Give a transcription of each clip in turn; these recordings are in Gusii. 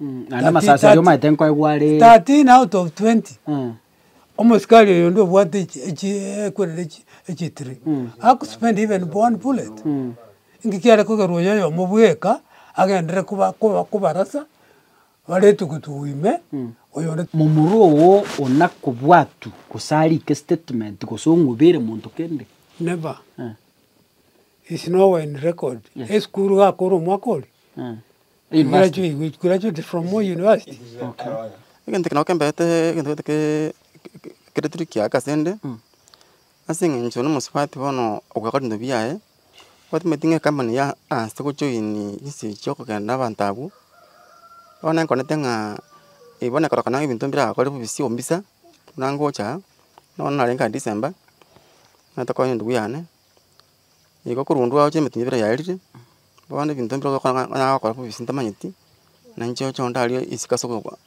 Naende amasasi aria omanyete nkoegwa are. 13 out of 20 omosikari oyo onde obwate echi echi ekwerera echi echitiri agospend even one bullet inki kiare kogerwa oyo oyomo bweka agenderere koba koba kobarasa bare etugutugu ime oyonde. Momura oo onakobwatwa gose arike statement gose ong'ubere monto kende? Never, is nowhere in record, esukuru gakore omwaka oria. Graduate, graduate from Moi University. Egento eke nabo kembeete egento gete ke kere tiri kiaka ase 'nde, ase eng'encho na omosubati bono ogokora ebinto biaye, otimeti ng'a ecompany ya aansete gojoin chinse chia okogenda abanto abwo, bono enkonete ng'a bono ekororekana ng'a ebinto mbiragakore bobisi ombisa, buna ngocha aa, bono narenge aa December, natokonya endugu yane. Igo korwa ondwo agocha emetienyi ebere yaerire, bono ebinto mbire gokora ng'a onye gokora bobisi ntamanyeti, na inche oche onde aria isiko ase okogwa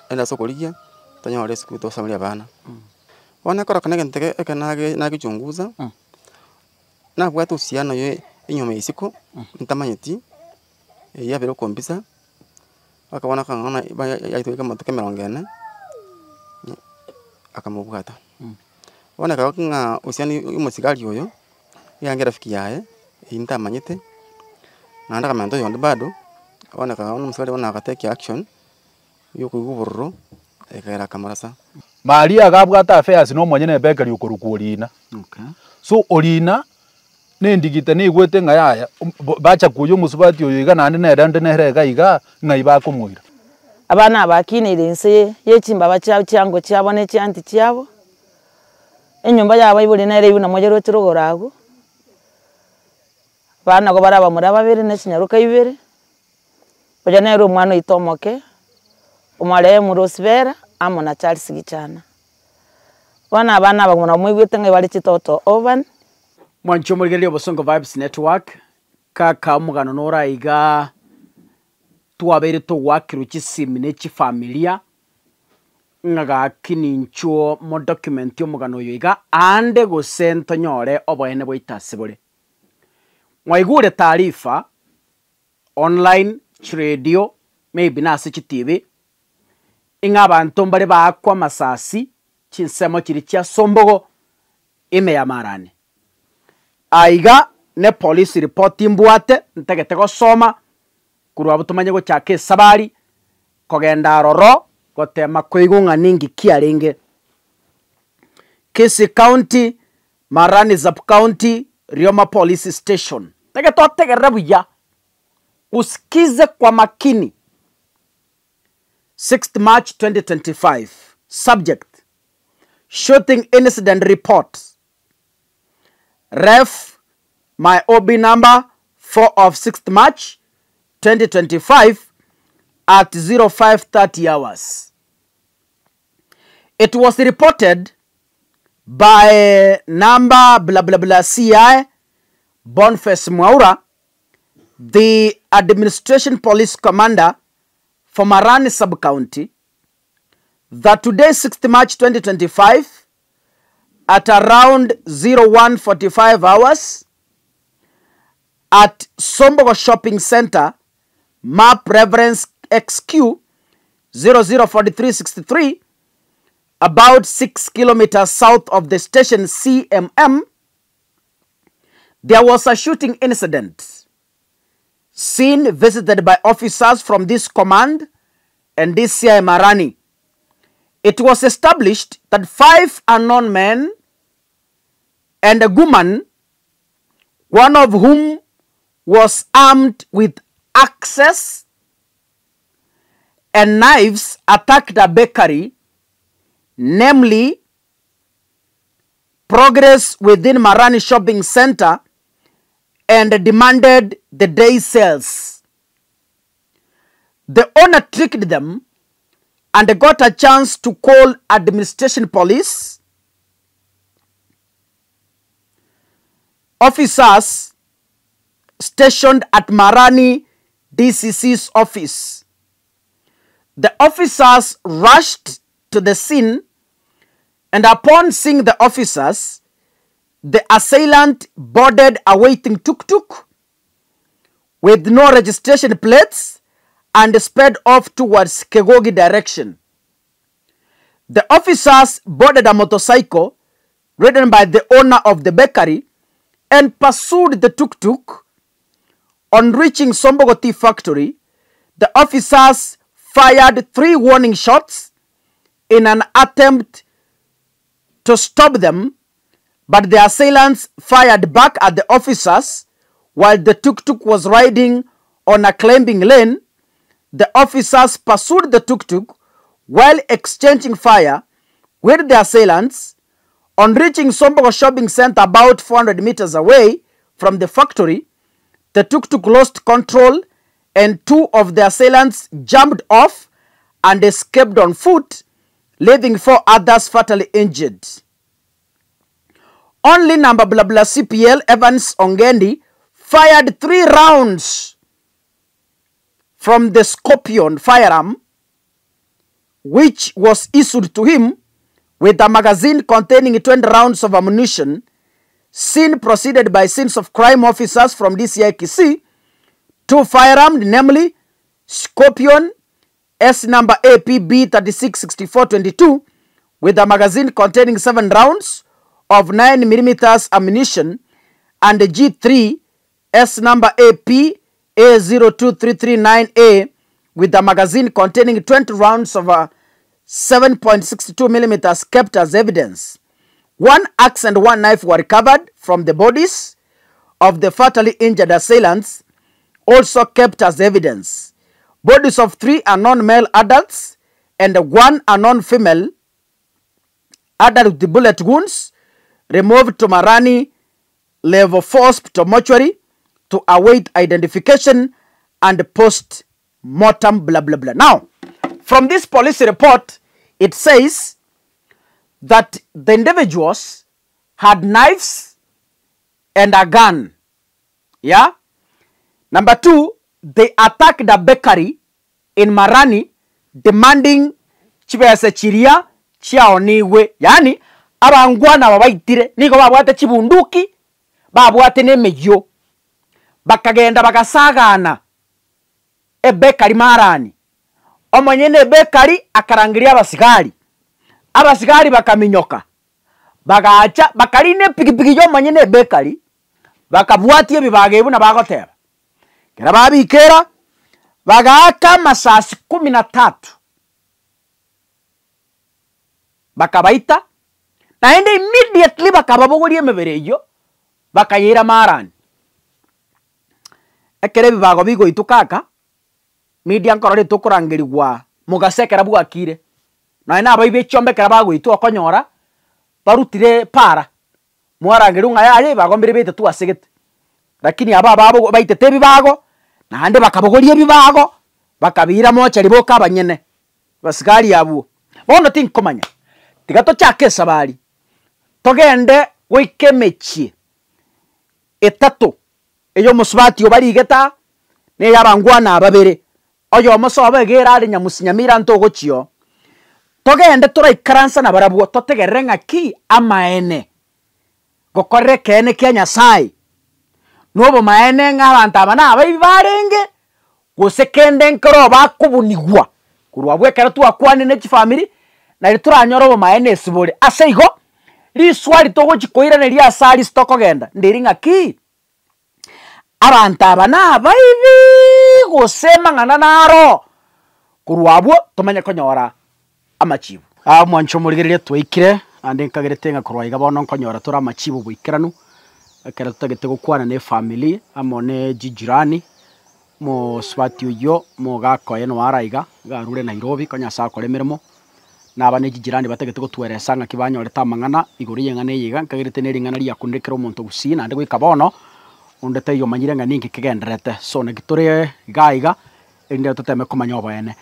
ende ase okorigia, tonyore esukuru tosomerie abana. Bono ekororekana egento eke ekero nage nagechunguza, nabwate uhusiano ya enyomba ya isiko, ntamanyeti, eywo yabere okombisa, mpaka bono akang'a ng'a yaitoka amatuko emerongo ene, akamobwata. Bono ekero ng'a uhusiano ya omosigari oyo, eyange erafiki yaye, eywo ntamanyete, naende akamenta oyonde bado, bono ekero bono omosigari bono agatake action, ya okoigwa obororo, ekagera akamorasa. Maria iga abwate affairs na omonyene ebekeri okorokwa Orina. So Orina na endigita neigwete ng'a yaya bacha koyia omosubati oyo iga naende nere onde nere iga igaa, ng'ai bakomoira. Abana aba bakineire inse ye chimbaba chiabo chiango chiabo ne chianti chiabo, enyomba y'abaibori nere eywo namoyeroche rogoro agwo, abana nigo bare abamura babere na chinyaroka ibere, oyo nere omwana oito omoke, omoremu Rosibera amo na Charles Gichana. Bono abana aba buna moigwete ng'a bare chitoto orphan. Mwanche omorigereria Obosongo Vibes Network, kaka omogano nore aiga twabeire togoakerwa chisimi ne chifamilia, ng'a gaki ninchuo modocument omogano oyo iga, aande gose ntonyore oboene bwaito ase bore. Mwaigure taarifa online, chiradio, maybe nase chitibi, ng'a abanto mbare baakwa amasasi chinsemo chiria chia Sombogo ime ya Marani. Aiga ne police report mbwate ntagete gosoma korwa abwo tomanye gochaka esabari kogenda aroro gotema koigwa ng'a ninki kiarenge. Kisii County, Marani Sub County, Rioma Police Station. Ntagete otegerere buya, usikize kwa makini. 6th March 2025 Subject, Shooting incident report Ref, My OB number 4 of 6th March 2025 at 05:30 hours It was reported by number blah blah blah CI Boniface Mwaura the administration police commander for Marani sub-county that today 6th March 2025 at around 01:45 hours at Sombogo Shopping Centre, map reference XQ 004363, about 6 kilometres south of the station CMM, there was a shooting incident. Scene visited by officers from this command and DCI Marani. It was established that five unknown men and a woman, one of whom was armed with axes and knives, attacked a bakery, namely Progress within Marani Shopping Centre and demanded the day's sales. The owner tricked them and got a chance to call administration police officers stationed at Marani DCC's office. The officers rushed to the scene and upon seeing the officers, the assailant boarded a waiting tuk-tuk with no registration plates and sped off towards Kegogi direction. The officers boarded a motorcycle ridden by the owner of the bakery and pursued the tuk-tuk. On reaching Sombogo Tea Factory, the officers fired three warning shots in an attempt to stop them, but the assailants fired back at the officers while the tuk-tuk was riding on a climbing lane. The officers pursued the tuk-tuk while exchanging fire with the assailants. On reaching Sombogo Shopping Center about 400 meters away from the factory, the tuk-tuk lost control and two of the assailants jumped off and escaped on foot, leaving four others fatally injured. Only number blah blah CPL Evans Ongendi fired three rounds from the Scorpion firearm, which was issued to him with a magazine containing 20 rounds of ammunition, seen proceeded by scenes of crime officers from DCI Kisii, two firearms, namely Scorpion S number APB 366422 with a magazine containing 7 rounds of 9 millimeters ammunition and the G3 S number AP A02339A with a magazine containing 20 rounds of 7.62 millimeters kept as evidence. One axe and one knife were recovered from the bodies of the fatally injured assailants, also kept as evidence. Bodies of three unknown male adults and one unknown female adult with bullet wounds removed to Marani Level 4 Hospital mortuary to await identification and post mortem blah blah blah. Now, from this police report, it says that the individuals had knives and a gun. Yeah? Number two, they attacked a bakery in Marani demanding chibesa chiria chiaonigwe. Yaani abangwana aba baitire nigo babwate chibunduki babwate nemeyio bakagenda bagasagana ebekari Marani. Omonyene ebekari akarangeria abasigari, abasigari bakaminyoka bagacha bakarina epikipiki ya omonyene ebekari bakabwatia ebibaga ebio nabagoteba. Ekero babikera bagaaka amasasi kumi na tatu bakabaita naende immediately bakababogoria emebere eyio bakayeira Marani. Ekero ebibago bigoituka aka, media nkorora etokorangerigwa mogase ekero bwakire, nonye na abaibi echiombe ekero bagoitwa okonyora, barutire para, mwarangerigwa ng'a yaya ebibago mbire baetetwe asegete. Lakini aba ababo baitete ebibago, naende bakabogoria ebibago, bakabiira mochari boka abanyene, basigari abwo. Bono tinkomanya, tiga tochake esabari, togende goika emechie etato eye omosubati obarigete aa, na eye abangwana aba babere, oyomo sobo iga ere are nyamusi nyamira ntogochia oo. Togende toraikaransa nabarabwo totegerere ng'aki amaene, gokorera ekeene kia Nyasaye, na obomaene ng'a abanto aba na abaibi barenge, gose kende nkero bakobunigwa korwa abwo ekero twakwanire na chifamiri, nari toranyore obomaene ase bore. Ase igo, riswari togochi koiraneria ase aria ase tokogenda, ndiri ng'aki, abanto aba na abaibiiii gose amang'ana naro, korwa abwo tomanye konyora amachibu. Aa mwanche omorigereria twaikire, naende nkagerete ng'a korwa iga bono nkonyora tore amachibu boikeranu, ekero totagete gokwana na efamiri amo ne chijirani, mosubati oyio mogaka oye noyo ara iga, iga arure Nairobi konya ase akora emeremo, na aba ne chijirani batagete gotweresa ng'aki banyorete amang'ana igoro ya eng'ana eye iga, nkagerete na ring'ana riakunire kera omonto gusii naende goika bono, onde taiyo omanyire ng'a ninki kegendererete. So naki tore iga iga, erinde toteme komanya oboene.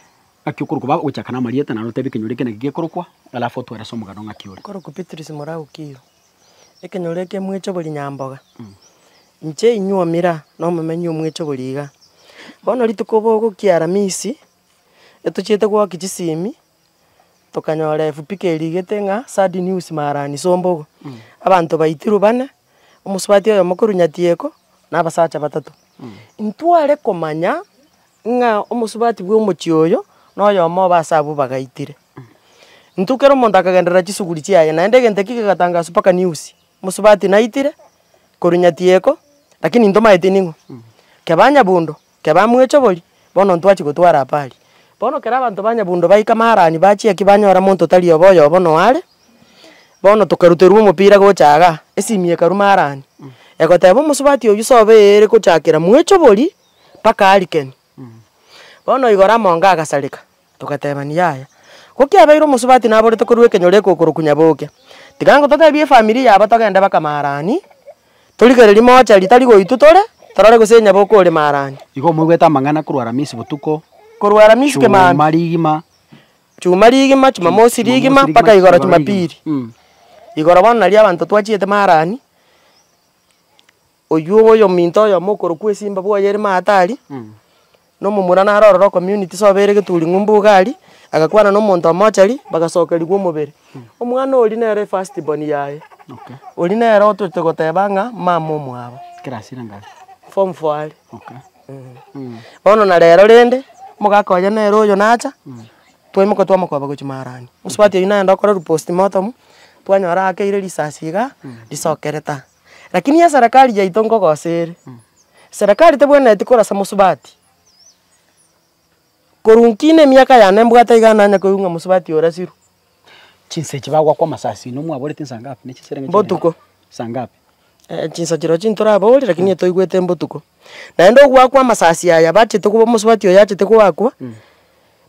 Ng'aki okorokwa baba gochaka na amarieta naende otebie ekenyoro eke naki gekorokwa, alafu otwerese omogano ng'aki ore. Nkorokwa Beatrice Moraa Okiyo, ekenyoro eke mwecho bori Nyamboga, inche inywe omira na omomenyi omwecho bori iga. Bono rituko bogokia aramisi, etochiete goaki chisimi, tokanyora FP kerigete ng'a sad news marani sombogo, abanto baitirwe bane, omosubati oyomo korwa Nyatieko, na abasacha batato. Ntware komanya. Ng'a omosubati bwa omochie oyo, na oyomo obo ase abwo bagaitire. Intwe kera omonto akagenderera chisuguri chiaye, naende egento ekio kegatangaswa mpaka news, mosubati naitire, korwa nyatieko, lakini ntomaeti ning'o. Keba nyabundo, keba mwechobori, bono ntwachia gotwara habari. Bono ekero abanto ba nyabundo baika marani bachia ki banyora monto tari obo oyobo noo are, bono tokaruterwa omopira gocha igaa, esimi ekarwa marani, egoteba omosubati oywo sobo ere gochakera mwechobori. Mpaka Harikeni. Bono igoro amonga agasareka, togatebania yaya, gokiabeire omosubati naborete korwa ekenyoro eke okorokwa Nyaboke, tiga ngototebie efamiri yabo togende mpaka marani, torigererie mochari tari goitwa tore, torore gose Nyaboke ore marani. Igo moigwete amang'ana korwa Aramisi botuko, Korwa Aramisi kemambia. Chuma rigima. Chuma rigima, Chumamosi rigima, mpaka igoro Jumapili. Igoro bono nario abanto twachiete marani. Oywo oyominto oyomo okorokwa esimba bwoye ere maate aria, na omomura naro ororo ecommunity sobo ere geturi ng'umbu iga aria, agakwana na omonto omochari, bagasokerigwa omobere. Omwana oria nere efirst born yaye, Okay. oria nere otochete goteba ng'a mama omwabo. Class ere ngapi? Form four are. Okay. Bono na rero rende, omogaka oye nere oyo nacha, twaimoka twamokoba gochia marani. Mosubati oyio naende okorerwa postmortem, twanyora akeire risasi igaa, risokerete aa. Lakini eserekari yaito nkogosa ere, serekari tebwenereti korasa mosubati, korwa nkina emiaka yane mbwate iga nanya koigwa ng'a mosubati orasirwe. Chinsa echi bagwakwa amasasi inwe mwaborete nsa ngapi? Ne chinsa erenge Mbotuko. Saa ngapi? Chinsa chirochio ntorabori lakini etoigwete mbotuko. Naende ogwakwa amasasi aya bachete koba omosubati oyo achete goakwa,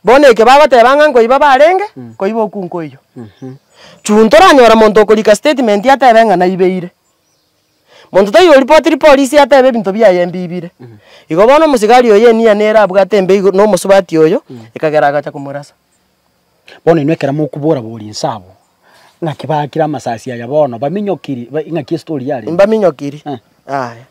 bono eke bagoteba ng'a nkoiba barenge, koiba okwo nkoiyo. Chuu ntoranyora monto okorika statement atebe ng'a naibeire. Monto taiyo oripotiri polisi atebe ebinto biaye mbibire. Igo bono omosigari oyo enia nere abwate embe igo na omosubati oyo, ekagera agacha komorasa. Bono inwe ekero mokobora bori inse abwo, ng'aki baakire amasasi aya bono, baminyokiri ba ing'aki estory yarenge? Mbaminyokiri, yaya.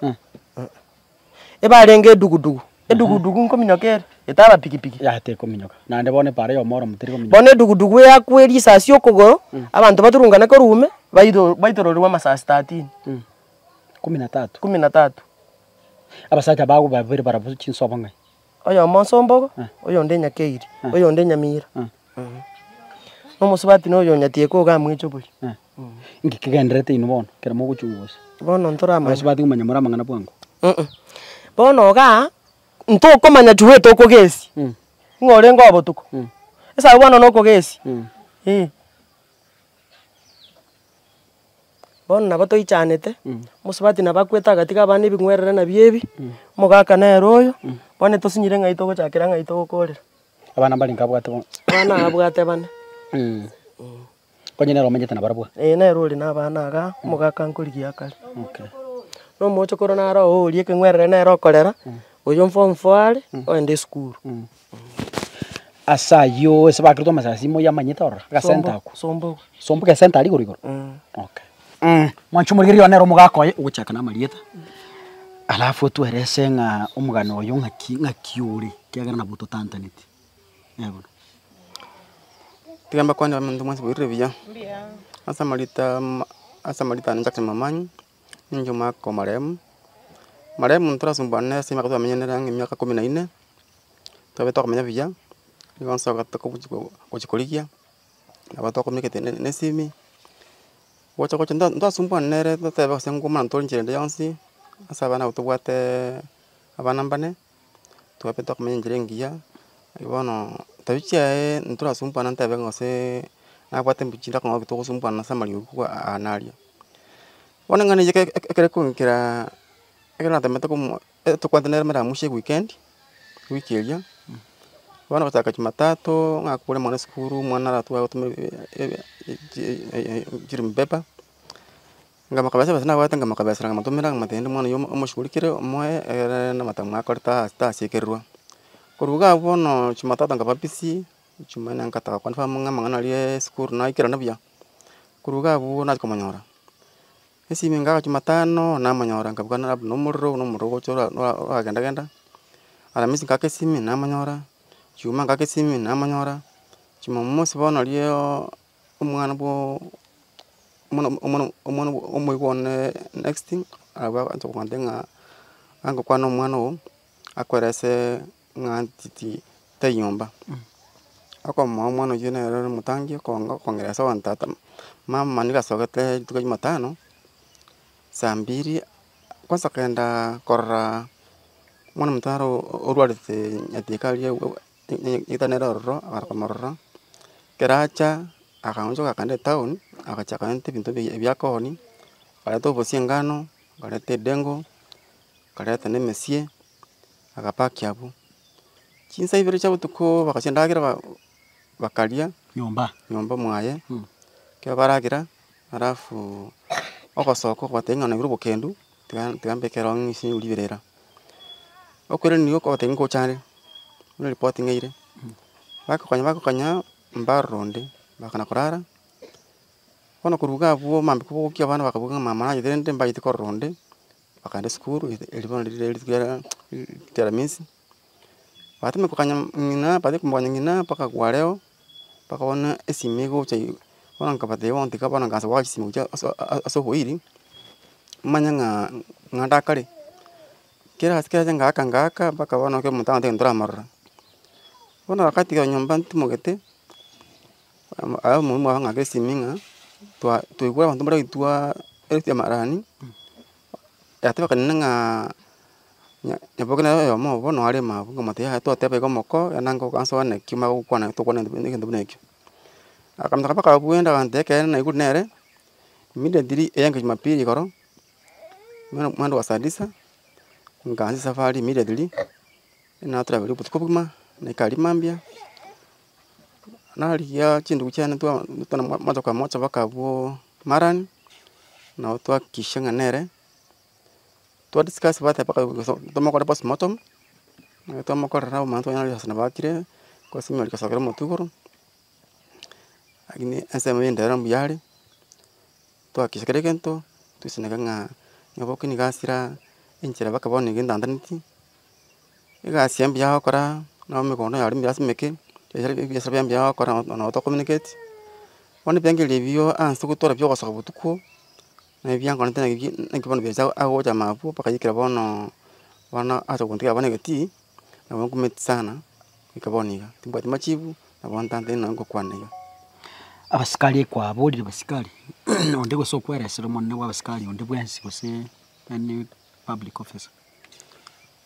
Ebarenge edugudugu, edugudugu nkominyoka ere, etaba pikipiki. Yaya tekominyoka, naende bono epara ya omoro teri kominyoka. Bono edugudugu eyakwa erisasi okogoro, abanto baturungane korwa ime, baito baitororigwe amasasi thirteen. Kumi na tatu. Kumi na tatu. Abasacha bago babere barabwo chinsobo ng'ai? Oyomo Nsombogo, oyonde Nyakeiri, oyonde Nyamira. Na omosubati na oyo Nyatieko iga amwechobori. Inki kegendererete inwe bono ekero mogochungusa? Bono ntoramanya. Abasubati nkomanya more amang'ana bwango. Bono igaa, ntokomanya chwe tokogesia, ng'a orenge obotuko, esabu bono nokogesia, eh. Bono nabo toichanete, omosubati nabo akwete agatiga abana ebing'werere nabio ebi, omogaka nere oyo, bono tosinyire ng'ai togochakera ng'ai togokorera. Abana mbarenge abwate bono? Abana abwate bane. Konya nere omenyete nabarabwo? Ee nere ore na abana igaa, omogaka nkorigia akare. Okay. Na omochokoro naro oo oria ekeng'werere nere okorera, oyo form four are, oende esukuru. Ase ayio ase bakerete amasasi moyamanyete ororo, agasenta akwo. Sombogo. Sombogo esenta aria igoro igoro? Okay. Mwanche omorigereria one nere omogaka oye, ogochaka na amarieta, alafu otwerese ng'a omogano oyo ng'aki ng'aki ore, ekiagera nabo totantaneti. Eh bono. Tiga mbakwane abaminto mwensi boirire buya, ase amarieta ase amarieta ane Jackson Momanyi. Ninche omwaka o marehemu, marehemu ntorasumbwane ase emiaka twamenyanire ang'e emiaka kumi na inne, twabe tokomenya buya, nigo nsoka tokobuchi gochia korigia, nabo twakomekete na esimi, gocha gocha nta ntwasumbwana nere totebe gose ngomana tore enchera ende yonsi, ase abana abwo tobwateeee abana mbane, twabe tokomenya enchera engiya, bono tabia chiaye ntorasumbwana ntebe ng'a goseeee nabwate mbu chinde akong'u togosumbwana ase amariogi korwa aa na aria. Bono eng'ana eye eke ekere konkera ekero natemete komo tokwanete nere mara ya mwisho eweekend, ewiki eria, bono gochaka jumatatu ng'akure omwana esukuru omwana aratware gotumia chirimbeba, nkamokabesa ebesa nabwate nkamokabesera nkamotomera nkamotebia rende omwana oywo omoshughulikere omoe egere namatemo akore ta tasiekererwa. Korwa iga abwo bono jumatatu nkaba busy, jumanne nkataka goconfirm ng'a amang'ana aria esukuru naikerana buya. Korwa iga abwo nachia komonyora, esimi ngaka jumatano namonyora nkabuga narabu na omorero na omorero ogocha ora ora oragenda genda, aramisi ngaka esimi namonyora, juma ngaka esimi namonyora, jumamosi bono rioo omwana bwo omwana omwana omwana omoigwa one next, abwo agancha kong'ambia ng'a angokwana omwana ogo, akoerese. ng'a titi tari nyomba. Okomoa omwana oywo nere ore omotangi okonga okongeresa onye tata mama nigo asogete rituko ria jumatano, saa mbiri, kwanza akaenda korora omwana omonto naro orwarete nyatieka aria nyagetari nere ororo, akara komorora, ekero acha, akaonchoka akaenda etown, agacha akarenta ebinto ebi ebia akoonia, akareta obosie engano, akareta edengu, akareta na emesie, agapaki abwo. Chinsa ibere chia botuko bagasia endagera ba bakaria, Nyomba. nyomba mwaye, ekero baragera, alafu ogosoka okobatebia ng'a naigure obokendu, tiga tiga mbeke erong'i ase riberera. Okoirana nigo okobatebia ngochare, buna eripoti ng'eire, bakokonya bakokonya mbarora onde, bakana korara, bono korwa iga abwo mambia kobogokia abana bakaboka ng'a mama nanyete rende mbaete korora onde, bakaenda esukuru eri bono rire rituko ria ria aramisi, batemire koganya ng'ina baria komoganya ng'ina mpaka gwareo, mpaka bono esimi egocha iga, bono nkabatebia bono tiga bono nkaansa goaka chisimi gochia ase ase oboiri, manye ng'a ng'a ndakare, kera ase kera ase ngaaka ngaaka mpaka bono ekero omonto agoteba ntoramorora. Bono wakati ya nyomba ntimogete, aya omomura ang'ake esimi ng'a twa twaigure abanto mbare goitwa emarani, yatebekana ng'a nya nyaboke nere oyomo obo noo are mabwo, nkamotebia yaya toteba igo omoko naende ngo nsoe neki omanye gokwana tokwana egento buna ekio. Akamanya mpaka abwo agantebia ekeene naigure nere, immediately eyange jumapili igoro, mwendo mwendo wa saa tisa, nkaansa esafari immediately, natravelia obotuko obogima, naika aria mambia, narigia chindugu chiane twa twana moja kwa moja mpaka abwooo marani, nabo twahakikisha ng'a nere, twadiscuss bateba mpaka tomokore postmortem, twamokorera omanyete onye risasi nabo aakire, kosimia rigasokera omotwe igoro, lakini ensemo ya endero mbuya are, twahakikisha kera egento, toisaneke ng'a nyaboke nigo asira enchera mpaka bono iga entantaneti, egasi yaye mbuya agokora, nabo emegondo yaremire asimeke, ebiasara ebiasara biaye mbuya agokora nabo tocommunicate, bono ebirengererio ebio aanse gotwara bia ogosoka botuko, na ebiankorete naki naki bono biacha agocha mabwo mpaka yaikire bono, bono ase ogontiga bono egetii, nabo nkumeti sana, goika bono iga, timbwati machibu, nabo ntantete nonye ngokwana iga. Abasikari ekwaborire abasikari, onde gose okweresera omonene bwa abasikari onde bwensi gose any public officer.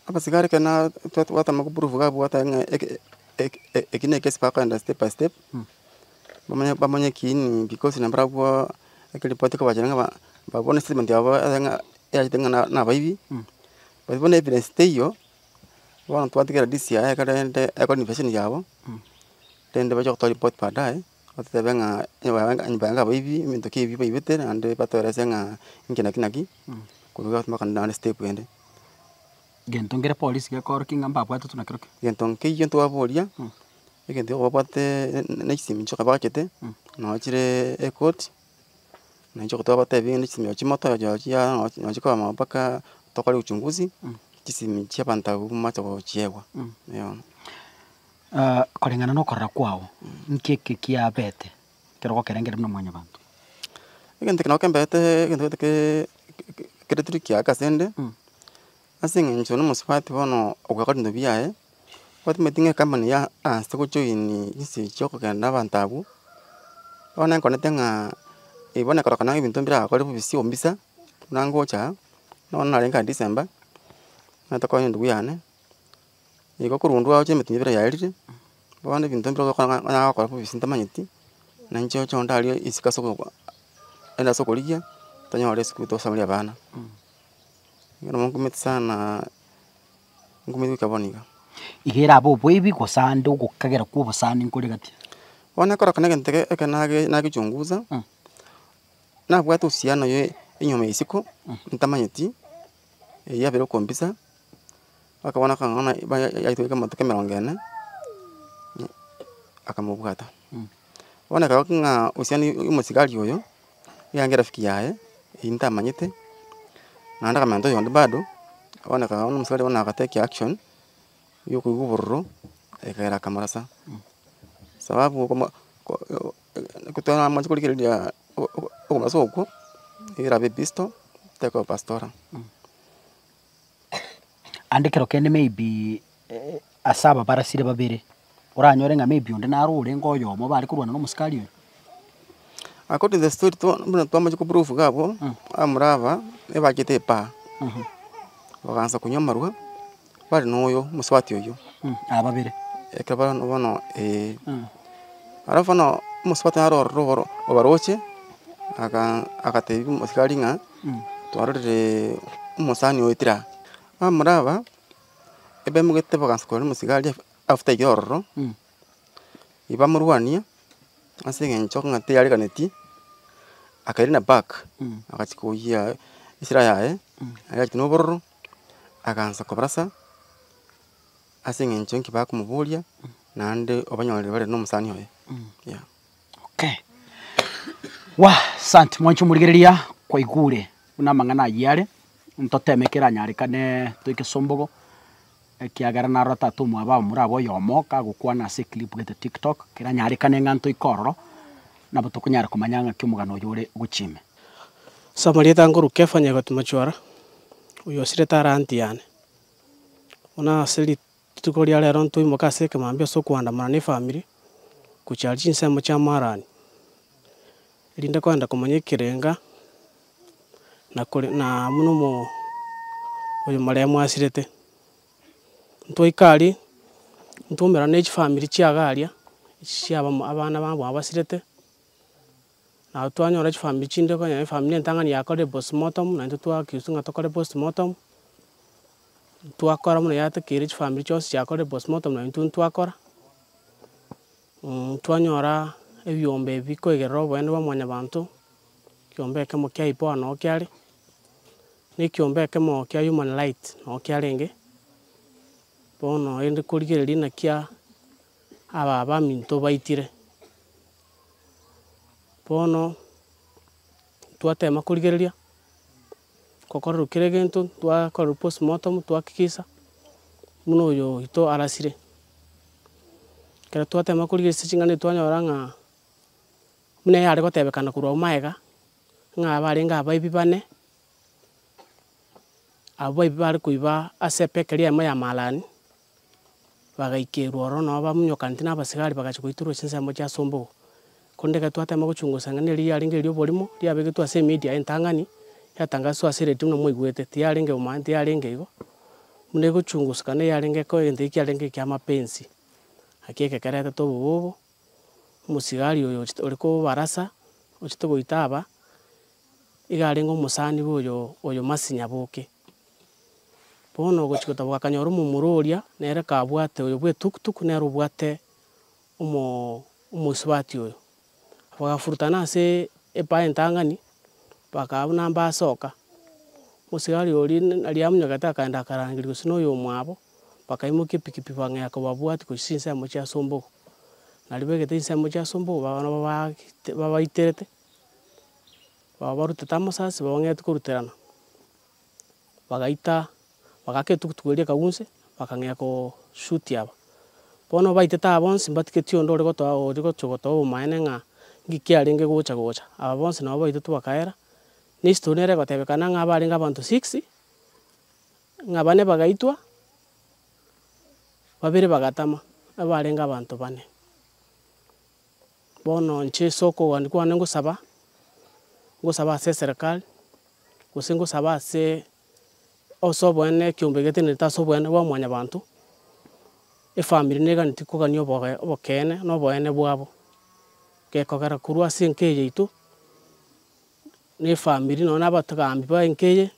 Abasigari ekero na twatama koprove iga abwo gwateba ng'a eke eke eki na ekesi bakoenda step by step, bamanye bamanye ekiini because nabarabwo ekeripoti ekobachera ng'a ba babone statement yabo ere ng'a eyachete ng'a na abaibi, but bono evidence teiyo, bono twatigera DCI ekero rende ekore investigation yabo, rende bache gotoa report baadaye, batotebie ng'a onye barenge abaibi ebinto ki ebi baibete naende batoerese ng'a inki naki naki, korwa iga mpaka naende step ende. Gento nkere polisi gekorokia ng'a mbabwatetwe na kerokio. Gento nkeiyo ntwaboria, egento babwate na chisimi chioka bachete, noo chire ecourt, na inche twabatebia ng'a chisimi chimoto chia noo chikoama mpaka tokore uchunguzi, chisimi chia abanto abwo momache gochiegwa eh. Koreng'ana na okorora kwago, nki eke kiabete ekero ogokerengereria buna mwanyabanto? Egento eke nabo kembete egento gete ke kere tricky ake ase ende, ase eng'encho na omosubati bono ogokora ebinto biaye, otimeti ng'a ecompany ya aansete gojoin chinse chia okogenda na abanto abwo, bono nkonete ng'a bono ekororekana ebinto mbiragakore bobisi ombisa, buna ngocha aa, bono narenge aa december, natokonya konya endugu yane, igo korwa ondwo agocha emetienyi ebere yaerire, bono ebinto mbire gokora ng'a gokora bobisi ntamanyeti, na inche oche onde aria isiko ase okogwa ende ase okorigia, tonyore esukuru tosomerie abana. Igo nabo nkumeti sana, nkumeti goika bono iga. Iga erabe oboibi gose ande ogokagera kwa obosani nkore gati. Bono ekororekana egento eke ekero nage nagichunguza, nabwate uhusiano ya enyomba ya isiko, ntamanyeti, eywo yabere okombisa. Mpaka bono akang'ana yaitogeka amatuko emerongo ene, akamobwata. Bono ekero ng'a uhusiano ya omosigari oyo, nigo erafiki yaye, eywo ntamanyete, naende akamenta oyonde bado, bono ekero omosigari bono agatake action, ya okoigwa obororo, ekagera akamorasa, sababu okomo ko amache korigereria okomorasa okwo, nigo erabe episto, tekoba pastora. Ande ekero kende maybe. Ase ababarasire babere, oranyore ng'a maybe onde naro orenge oyomo bare korwana na omosikari oyo. According to the story twa buna twamachia ko proof iga abwo, abamura aba, ebachete epaa, bagaansa konywa amarwa, bare na oyo omosubati oyio. Aba babere. Ekero bono bono eh. Alafu bono omosubati naro ororo oro obaroche, aka agatebia omosikari ng'a, twarorire omosani oetire aa. Abamura aba, Ebemogete bagansa korora omosigari after iga ororo, ebamorwania ase eng'encho ng'a teareganetie, akairana back, agachia koyia esira yaye, agachia na obororo, agansa kobarasa, ase eng'encho nki bakomoboria, naende obanyorire bare na omosani oye, yeah. Okay. Wah! Asante mwanche omorigereria kwaigure buna amang'ana ayio are, ntoteme keranyarekane toike sombogo, ekiagera narora tata omwabo abamura abe oyomo kagokwana ase eclip gete tiktok, keranyarekane ng'a ntoike ororo, nabo tokonyara komanya ng'aki omogano oyo ore gochia ime. Ase amarieta nkorwa Kefa Nyegoti Machwara, oyo osirete are aunty yane. Buna ase Rituko ria rero ntoimoke ase ekemambia ase okoandamana na efamiri gochia aria chinsemo chia Marani, erinde kogenda komanya ekerenga na kore na buna omo oyo marehemu asirete. Ntwaika aria, ntwaumerana ne chifamiri chiaga aria, chia abamo abana babo abasirete, na twanyora chifamiri chinde konya efamiri entang'ani yakorire postmortem, naintwe twa accused ng'a tokore postmortem. Twakora buna yatakeire chifamiri chionsi chiakorire postmortem na intwe ntwakora, twanyora ebiombe ebi bikoigerera oboene bwa mwanyabanto, ekiombe ekemo kia IPOA noo kiare, na ekiombe ekemo kia human right noo kiarenge, bono rende korigereria naki aba abaminto baitire. Bono twatema korigereria. Gokorerwa kera egento, twakorerwa postmortem, twahakikisha buna oyo oito arasire. Ekero twatema korigia ase ching'ana echi twanyora ng'a buna yare gotebekana korwa abwo magega, ng'a abarenge abaibi bane, abwo baibi bare koiba ase epekeria eyemo ya marani, bagaikerwa ororo nabo bamonyokaneti na abasigari bagachia goitorwa chinsemo chia Sombogo. Korende ekero twatema gochungusa ng'a neri riarenge erio oborimo, riabegetwe ase emedia entang'ani, yatangaswa ase eredio buna mwaigwete, tiyarenge bomaene tiyarenge igo, buna egochungusukana eyarenge ko egento ekio kiarenge ekia mapenzi. Naki eke keretete obobe obo, omosigari oyo ochete ore kobarasa, ochete goita aba, iga arenge omosani bwa oyo oyo Mercy Nyaboke. Bono ogochia gotaboka akanyora omomura oria, nere kabwate oyo bwa etukutuku nere obwate omo omosubati oyo. Bagafurutana ase epaa entang'ani, bakaba buna mbasoka, omosigari oria naria amunyogete akaenda akarangeria gose na oyomwabo, bakaimokia epikipiki bang'ea kobabwatia gochia chinsemo chia Sombogo. Naria baigete chinsemo chia Sombogo baba nabo baagete babaiterete, babarutete amasasi babang'etie koruterana. Bagaita, bagaaka etugutugu eria ekagwa inse, bakang'ea koshuti aba. Bono baitete aba bonsi mbatigeti onde ore gotoa ore gochia gotoa obomaene ng'a ng'iki kiarenge gocha gocha. Aba bonsi nabo baitetwe bakaera, na estory nere egotebekana ng'a abarenge abanto six, ng'a bane bagaitwa, babere bagatama, abarenge abanto bane. Bono inche ase okogania kwane ngosaba, ngosaba ase eserekari, gose ngosaba ase ase oboene ekiombe getenerete ase oboene bwa mwanyabanto, efamiri neganetie kogania oboge obokeene na oboene bwabo. Gekogera korwa ase enka eye yaito, na efamiri nonye na abatogambi ba enka eye,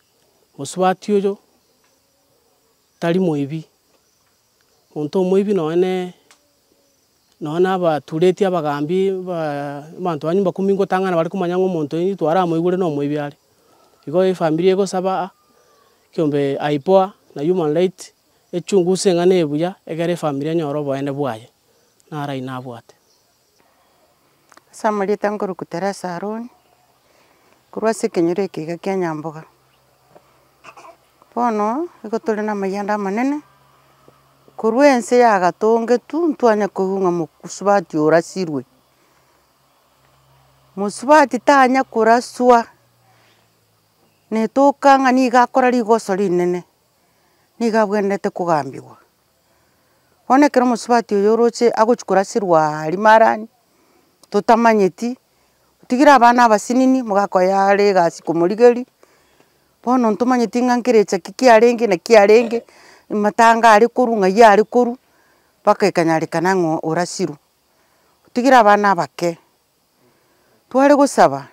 mosubati oyo, tari moibi, monto omoibi nonye ne. Nonya na abatureti abagambi baa abanto ba nyumba kumi ngotang'ana bare komanya ng'a omonto oyio twaramoigure na omoibi are. Igo efamiri egosaba aa, ekiombe IPOA na human right, echunguse eng'ana eye buya, egere efamiri enyore oboene bwaye, naro ayio nabwate. Ase amarieta nkorokwa Teresa Aroni, korwa ase ekenyoro eke iga kia Nyamboga. Bono, igo tore na amayianda amanene, korwa ense yagatongetwe ntwanya koigwa ng'a mosubati orasirwe. Mosubati tanya koraswa, netoka ng'a nigo akora rigoso rinene, nigo abwenerete kogambigwa. Bono ekero omosubati oyo oroche agochi korasirwa aria marani, totamanyeti, otigire abana abasinini, mogaka oye are egasi komorigeria, bono ntomanyeti ng'a nkerecha ki kiarenge naki arenge, matanga are korwa ng'ai are korwa, mpaka ekanyarekana ng'a orasirwe. Otigire abana abake, tware gosaba,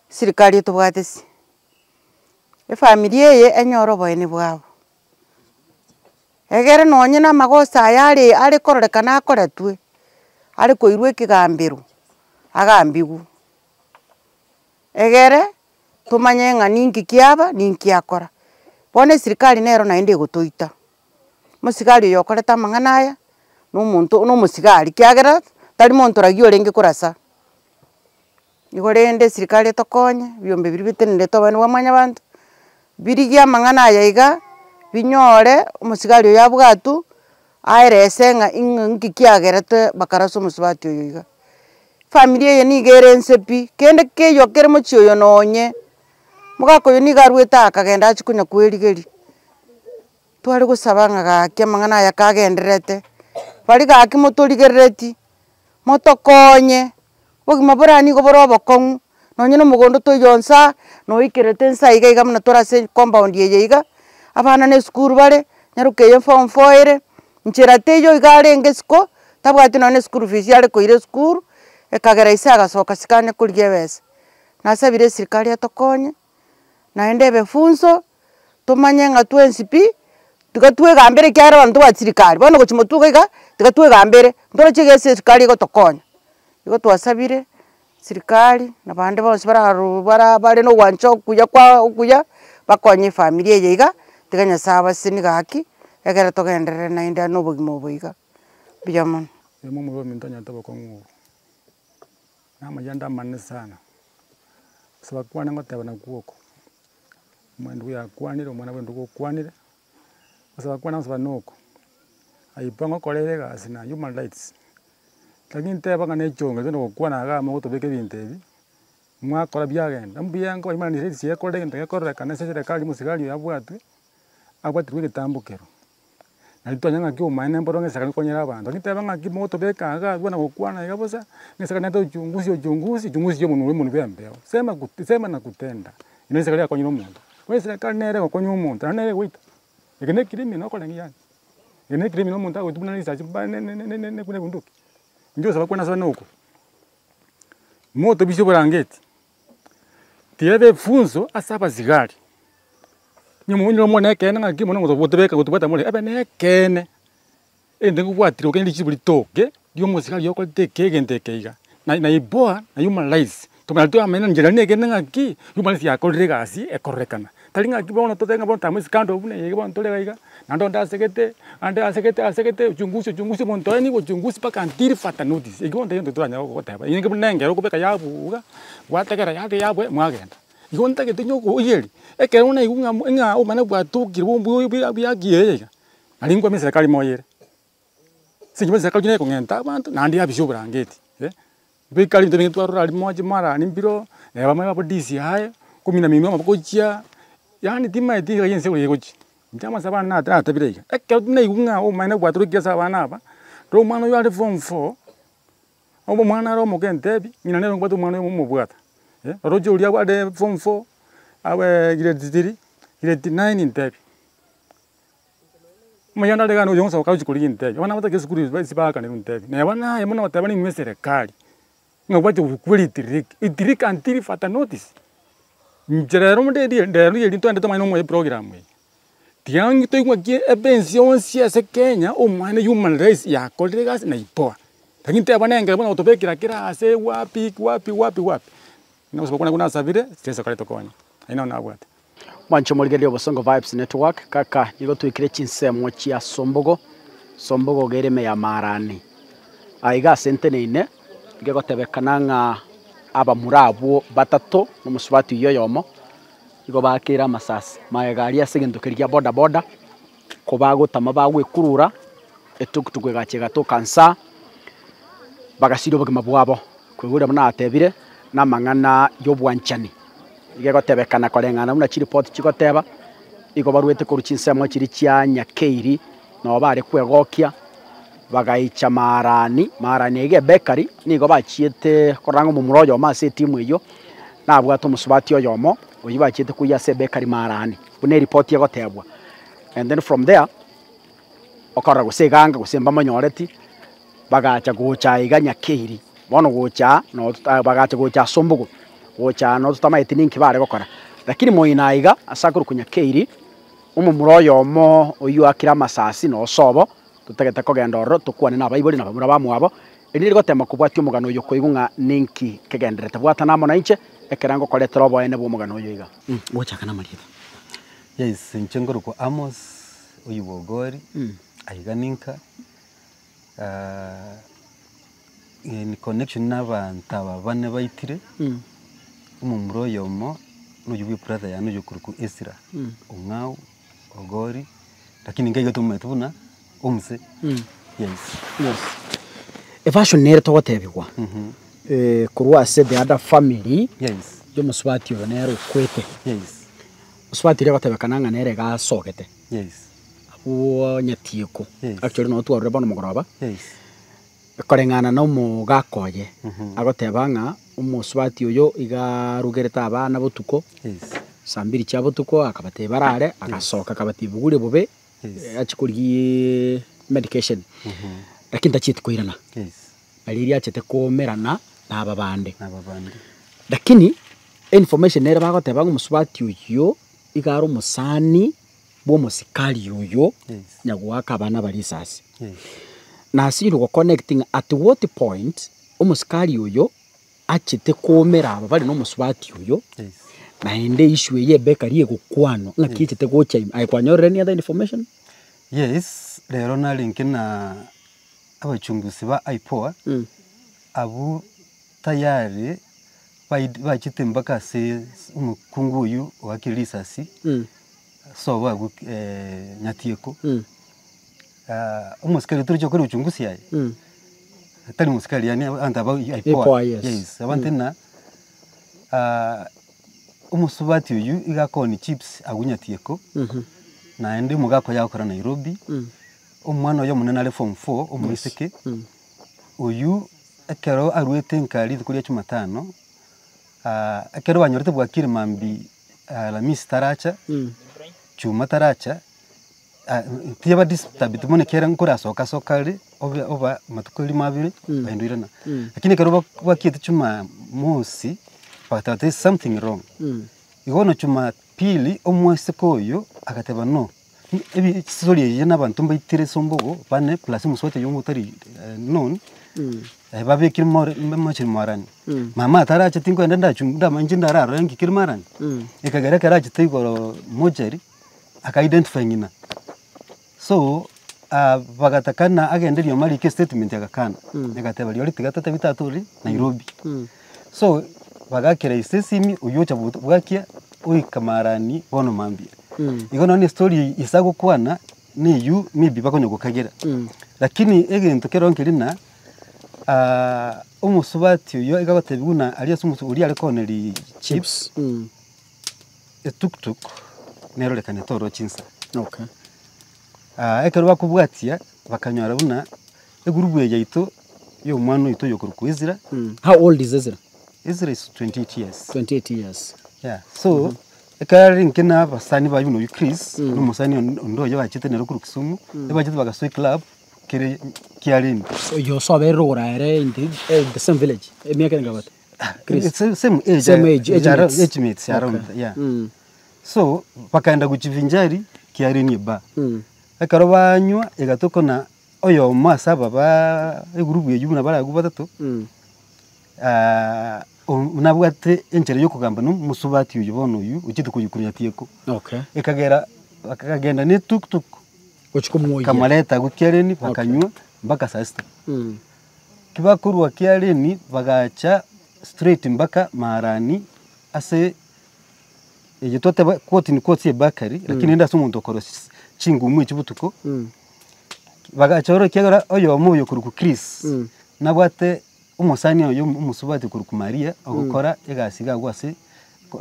serikari etobwate ase, efamiri eye enyore oboene bwabo. Egere nonye na amagoso aya are are kororekana akoretwe, are koirwa ekegambero, agambigwe. Egere, tomanye ng'a ninki kiaba, ninki akora. Bono esirikari nero naende egotoita, omosigari oyo okorete amang'ana aya, na omonto na omosigari kiagera, tari monto ragia orenge korasa. Igo rende esirikari etokonye, ebiombe biria bitenenerete obonene bwa mwanyabanto, birigie amang'ana aya iga, binyore omosigari oyo abwatwe, aerese ng'a ing'a nki kiagerete bakarasa omosubati oyo iga. Efamiri eye nigo ere nse pi, kende keiyo kere mochie oyo nonye, omogaka oyo nigo arwete aa akagenda achia konya kwerigeria. Tware gosaba ng'a gaki amang'ana aya kagendererete, baria gaki motorigerereti, motokonye, obogima bore nigo bore obokong'u, nonye na omogondo toiyo nsa, noikerete nsa iga iga buna tore ase ecompound eye iga, abana na esukuru bare, nyaroke eye form four ere, nchera teiyo iga arenge isiko, tabwati nonye na eschool fees are koira esukuru, ekagera ise agasoka isiko anya korigia ebesa. Nasabire esirikari etokonye, naende ebe funzo, tomanye ng'a twensi pi, tiga twegambere ekiagera abanto tobwati sirikari, bono gochia motwe iga iga, tiga twegambere, ntoroche iga eserikari egotokonya. Igo twasabire, sirikari, na bande bonsi bararuu bara bare na ogwancha okuya kwa okuya, bakonye efamiri eye iga, tiga Nyasaye abasesenie gaki, ekere togenderere naende na obogima obo iga, mbuya mono. Oyo momura ominto onyarete obokong'u obo, na amayanda amanene sana, ase bakwane ngoteba nakwo oko, omonto oyakwanire omwana bwa endugu okwanire, ase bakwane gosaba noko, aywo ngokorere egasi na human rights. Lakini nteba ng'a nechongo togenda gokwana igaa mogotobeka ebinto ebi, mwakora biagenda, mbuya nkoba human rights ekorire egento gekororekana ase eserekari omosigari oyo abwatwe, abwaterwe egetambo kero. Naende twanyora ng'aki obomaene mboro ng'a eserekari ekonyera abanto, lakini teba ng'aki mogotobeka igaa abwo na gokwana iga bosa, ng'a eserekari nere uchunguzi uchunguzi, uchunguzi ya omonwe omonwe bwa embeo, sema sema na kutenda, ere eserekari yakonyire omonto. Bono eserekari nere egokonya omonto naende nere egoita, eke na ecriminal okoreng'ia yaani, eke na ecriminal omonto agoitwa buna risasi ba ne ne ne ne buna ebunduki. Inche gosaba kwane ase noko, motobisa oborangeti, tiga ebe efunso ase abasigari. Onye omonyene omwana ekeene ng'aki mono gotobeka gotobwata more, ebe na ekeene, egento nkobwatire okende richibu ritoke, ria omosigari okorete eke egento eke iga, na naiboa na human rights, tomanya twamanya enchera na ekeene ng'aki, human rights yakorire egasi ekororekana. Tari ng'aki bono totebe ng'a bono tama escandal buna eye iga bono tore iga iga, naende onde asegete, ande asegete asegete uchunguzi uchunguzi omonto oye nigo uchunguzi mpaka until further notice, ekio bono tari egento toranyare goteba, inche buna engero okobeka yabuga, gwategera yate yabwe mwagenda. Igo ntagete onye okoyeria, ekero naigwa ng'a ng'a obomene bwatokire bwo bwa bwa haki eye iga, nari nkwame eserekari moyere. Ase eng'encho eserekari nere ekong'enta abanto, naende yabisia oborangeti eh, bikari ebinto ebinge twarora aria moche marani mbiro, bamwe babo DCI, komina minwa amaboko gochia, yaani timaeti iga ense eye egochia. Inche amasabo ane nate natebire iga, ekero naigwa ng'a obomaene bwatorokire ase abana aba, rora omwana oyo are form four. Obo omwana are omoke ntebi, ng'ina nere obwate omwana oyomo omobwata, oroche oria are form four, abe grade three, grade nine ntebi. Omoyanda are iga oyo onsi agochia korigia ntebi, abana batagete esukuru ase baakanirwe ntebi, neba naye buna goteba ning'we eserekari, ng'a obwate obokweri itiriki, itiriki until further notice. Inche rero ndedie ndero riria ntogende tomanye nomoyo eprogram eye. Tiga toigwe ki ebensi yonsi ase Kenya, omwana human rights yakorire egasi naipoa. Lakini teba nengero buna gotobekera kera ase wapi wapi wapi wapi, nogosaba kwane nasabire, Yeso kare tokonye, ayio naro nabwate. Mwanche omorigereria Obosongo Vibes Network, kaka nigo twikire chinsemo chia Sombogo, Sombogo iga ere ime ya Marani. Aiga ase nteneine, nigo egotebekana ng'a abamura abwo batato na omosubati oyio oyomo, Igo bakeire amasasi magega aria ase egento keria kia boda boda, kobagotama bagwekurura, etukutuku egacha egatoka nsa, bagasiria obogima bwabo. Koigwa buna natebire, na amang'ana ya obwanchani, iga egotebekana koreng'ana buna chiripoti chigoteba, igo barwete korwa chinsemo chiria chia Nyakeiri. Nabo bare kwegokia, bagaicha maarani, maarani iga ebekari, nigo bachiete korora ng'a omomura oyomo ase etimu eyio, nabwate omosubati oyomo, oyio bachiete koiyia ase ebekari maarani, buna eripoti egotebwa. And then from there, okorora gose eganga gose mbamonyoreti, bagacha gocha iga nyakeiri, bono gocha aa noo tota bagacha gocha ase ombogo, gocha aa noo totamaeti ninki bare gokora. Lakini moino aiga ase akorokwa nyakeiri, Omomura oyomo oyio oakire amasasi na osobo, totagete kogenda ororo tokwane nabaibori na bamura bamwabo, erio nere gotema kobwatia omogano oyo koigwa ng'a ninki kegendererete. Bwatana amo nainche ekero ngokoretera oboene bw'omogano oyo iga. Gochaka namarieta. Yes, inche nkorokwa Amos oyio bwa Ogori, aiga ninka, in connection na abanto aba bane baitire, omomura oyomo na oyio bwa ebrother yane oyio okorokwa Ezra, Ong'au, Ogori, lakini nkaigwete omanyete buna omuse, yes. Yes. Efashion nere togotebigwa korwa ase the other family Yes. ya omosubati oyo nere okwete. Yes. Omosubati oria egotebekana ng'a nere iga asogete. Yes. Abwo nyatieko. Yes. Actually nabo twarure bono mogoroba. Yes. Koreng'ana na omogaka oye, agoteba ng'a omosubati oyo iga arugerete abana botuko, saa mbiri chia botuko akabatebia barare, agasoka akabatebia bugure bobe, achie korigiaaa medication, lakini tachieti koirana. Na riria achete koumerana na aba bande. Lakini, information nere bagoteba ng'a omosubati oyio, iga are omosani bwa omosikari oyo nyagoaka abana baria risasi. Nasinyirwe go connect ng'a at what point omosikari oyo achete koumera aba bare na omosubati oyo, naende issue eye ebekari egokwanwa ng'aki echete gocha ime. Aye kwanyorire any other information? Yes, rero narenge na abachunguzi ba IPOA, abwo tayari bachete mpaka ase omokungu oyio oakire risasi, sobo agwo Nyatieko, omosikari torochi gokora uchunguzi aye, tari mosikari yaani abanto aba IPOA, yes. Yes, abante ng'a omosubati oyio iga akooni chips agwo Nyatieko, naende omogaka oye agokora Nairobi, omwana oye omonene are form four omoiseke, oyio ekero aruete nka rituko ria jumatano, ekero banyorete bwakire mambia Alamisi taracha, Juma taracha, tiyaba disturbed mono ekiagera nkorasoka soka are, obe oba amatuko erimo abere, naende oirana. Lakini ekero bak bakiete jumamosi, bagateba there is something wrong. Igo bono jumapili, omosike oyo agateba no, ebi chistori echi na abanto mbaitire ase ombogo bane plus omosubati oyio otari known, babekire more mochie morani. Mama atarache tinkoenda ndachu ndamanye inche ndararore nki kere marani, ekagera ekero achete igoro mochari, aka identify ng'ina. So, bagatakana agende rioma rike estatement agakana, agateba rirorio tiga totebi tata ore Nairobi. So, bagakera ise esimi oywo ocha bwakia oika marani bono mambia. Igo nonye na estory ise agokwana, na eywo maybe bakonya gokagera. Lakini egento kero nkeri ng'a. Omosubati oyio iga agotebiwa buna aria ase omosu oria are kooneria chips, etuktuk nerorekanete ororo chinsa. Okay. Ekero bakobwatia bakanyora buna egurubu eye yaito ya omwana oito oyo okorokwa Ezra. How old is Ezra? Ezra is 28 years. 28 years. Yeah, so ekero arenge na abasani baye buna oyio Chris, na omosani onde oye bachete nere korwa Kisumu, ebachete bagasoa eclub. kere kiarenge. Oyo osoberire ogora ere in the, eh, the same village emiaka ere ngabate Chris. It's the same age, Same age, age mates. age mates around Okay. yeah. Mm. So bakaenda gochivinjari kiareni eba. Mm. Ekero banywa egatoka na oyomo ase aba ba egurubu eywo buna barabwo batato, Mm. nabwate enchera ya okogamba na omosubati oywo bono oywo ochete koyukurunya tieko. Okay. Ekagera bakagenda na etuktuk. Gochia komwoyia. Kamareta agwo kiareni bakanywa mpaka saa sita. Kibakorwa kiareni bagacha straight mpaka marani ase eye twateba quote in quotes ebakari lakini rende ase omonto okorosia chingumu echio botuko, bagacha oro ekiagera oyomo oyo okorokwa Chris nabwate omosani oye omosubati okorokwa Maria ogokora egasi iga agwo ase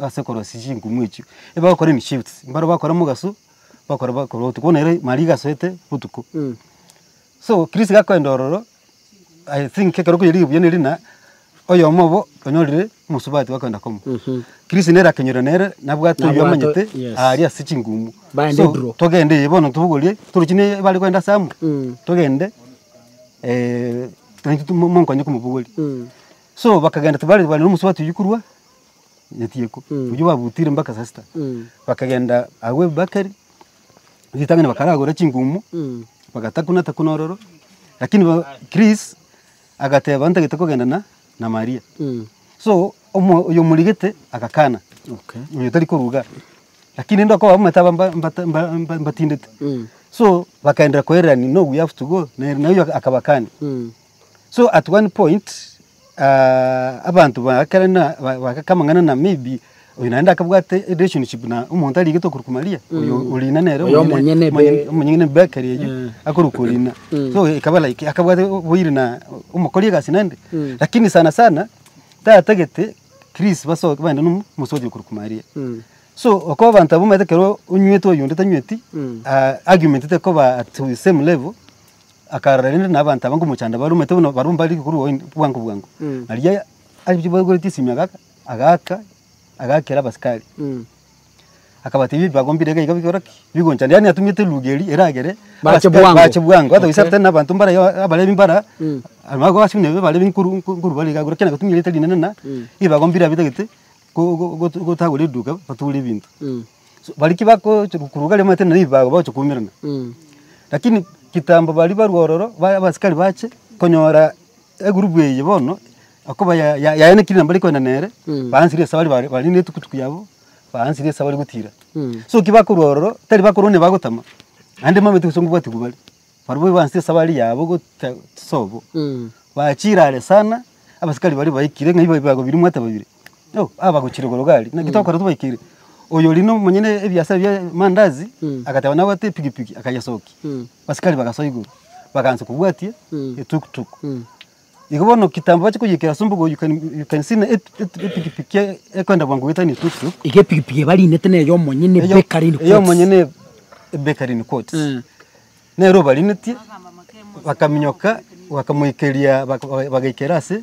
ase okorosia chingumu echio. Ebagokora in shifts, mbaro bakora mogaso. Bakora bakora botuko, bono ere Maria iga asoete botuko. So Chris gakoenda ororo, I think ekero okoyerigia buya neri na oyomo obo onyorire omosubati bakoenda komo. Chris nere akenyora nere nabwate oywo Nabwate, amanyete yes. aria ase chingumu. Baende So draw. togende eye bono tobogorie torochi ne bare koenda ase amo, togende naintwe monkonye komobogoria. So bakagenda tibari bare na omosubati oywo korwa Nyatieko, oywo babutire mpaka saa sita. Bakagenda agwo ebakeri, ritang'ani bakaragora chingumu, bagatakuna takuna ororo, lakini ba Chris agateba ntagete kogenda na na Maria. So omo oyo omorigete agakana, Okay. oyo tari koruga, lakini rende okoba omanyete aba mba mbata mba mba mbatindete. So bakaenderera koererania no we have to go, nere na oywo akabakania. So at one point abanto bagakerana bagaka amang'ana na maybe oyo naende akabwate relationship na omonto arigete okorokwa Maria, oyo Orina nere Oyo omonyene be- omonyene bakery eywo, akorokwa Orina. So ekaba like akabwate oboiri na omokori egasi naende, lakini sana sana tatagete Chris basoke baende na omosoja okorokwa Maria. So okoba abanto abwo omanyete ekero onywete oyonde tanyweti, argument tekoba at the same level. Akarora rende na abanto aba nkomochanda bare omanyete buna barabwo mbare korwa oin bwango bwango. Aria aria bagoretie esimi agaka agaaka agaakera abasikari. Akabatebia ebibago mbire iga iga bikora ki? Bigonchanda yaani atumete eluga eria eragere Bache abasikari bwango. bache bwango hata Okay. gose na abanto mbare iga abarebi mbara aba abarebi nkoru nkoru bare iga lakini agatumia erieta rinene na ebibago mbire abitagete ko- go- gotu gotagora eduka batore ebinto. So baria ki bakocha koruga aria omanyete na ebibago bagocha koumerana. Lakini kitambo baria barwa ororo, ba abasikari bache, konyora egurupu eye bono, okoba ya- ya- yaenekire na mbari koenda nere, baansire esabari bare bare na etukutuku yabo, baansire esabari gotira. So ki bakorwa ororo, tari bakorwa onye bagotama, naende mbamanyete gose nkobwatigwa bare, barabwo baansire esabari yabo gota sobo. Bachire are sana, abasikari baria baikire ng'a ebibago biria mwateba bire, oh aba bagochire igoro iga aria, naki togokora tobaikeire. Oyo oria na omonyene ebiasara bia mandazi, agateba nabwate epikipiki akayesokia, abasikari bagasoa igoro, bagaansa kobwatia etuktuk. Igo bono kitambo bache koyeikera ase ombogo you can you can see na epikipiki ekoenda bwango goetania etuktuk. Iga epikipiki ebarinete na eya omonyene bakery in quotes. Eya omonyene bakery in quotes. Nere obarinetie, bakaminyoka, bakamoikeria baka bagaikera ase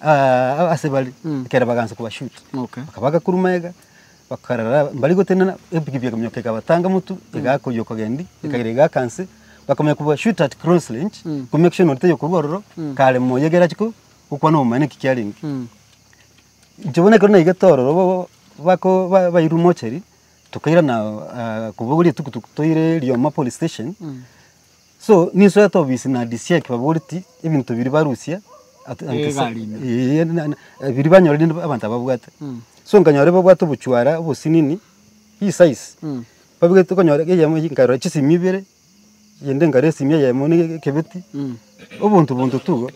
ase bare, ekero bagaansa kobashoot. Okay. Bakabaka korwa magega, bakarora mbari gotenena, epikipiki ekaminyoka ekabatanga motwe, egakoyia okogendi, ekaira egaaka nse, bakamanya kobashoot at close range, ko make sure nonye taiyo korwa ororo, kare moyo ekero achia ko gokwana obomaene naki kiarenge. Inche bono ekero naigete ororo bo bako bairwe mochari. Tokairana kobogoria etukutuku toire Rioma police station, so ninsoete obisi na DCI kibaboretie ebinto biria barusia at- Egari ime. eh, na- na- biria banyorire rende abanto ababwate. So nkanyora babwate obochwara obosinini, risize, babegete okonyora eyemo nkarora chisimi ibere, eyende nkarora esimi eyemo na ekebeti, obonto bonto tu igo.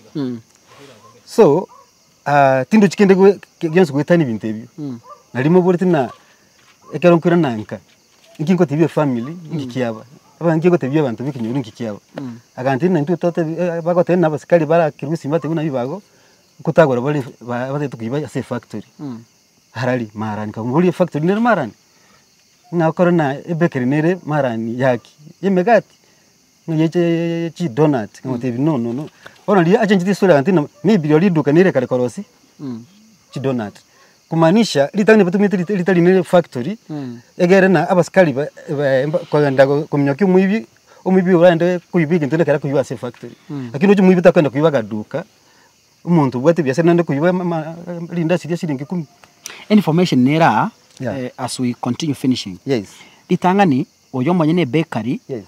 So. Tindochi kende gwe gionsi goetania ebinto ebio, nario moboreti ng'a ekero nkoirana nka, inki ngotebia efamiri inki kiaba, aba inki ngotebia abanto ba ekenyoro inki kiaba. Agantebia ng'a intwe totebi bagotebia ng'a abasikari barakirwe esimi batebie buna ribago, nkotagora bare ba batagete koiba ase efactory, harari marani, nkamoboria efactory nere marani? Ng'a okore na ebakery nere marani yaki? Emegati. Ng'a yeche chidonut, nkamotebia no no no, bono riria achencheti estori agantebi ng'a maybe rirorio riduka nere kare korosia chidonut, kumaanisha ritang'ani batumete rita ritari ne factory, egere na abasikari ba ba kogenda kominyokia omoibi, omoibi oraende koiba egento nekero akoiba ase efactory. Lakini roche omoibi takoenda koiba agaduka, omonto obwate ebiasara naende koiba ama rindasi ria shilingi kumi. Information nere aa, Yeah. as we continue finishing. Yes. Ritang'ani. Oyo omonyene ebakery Yes.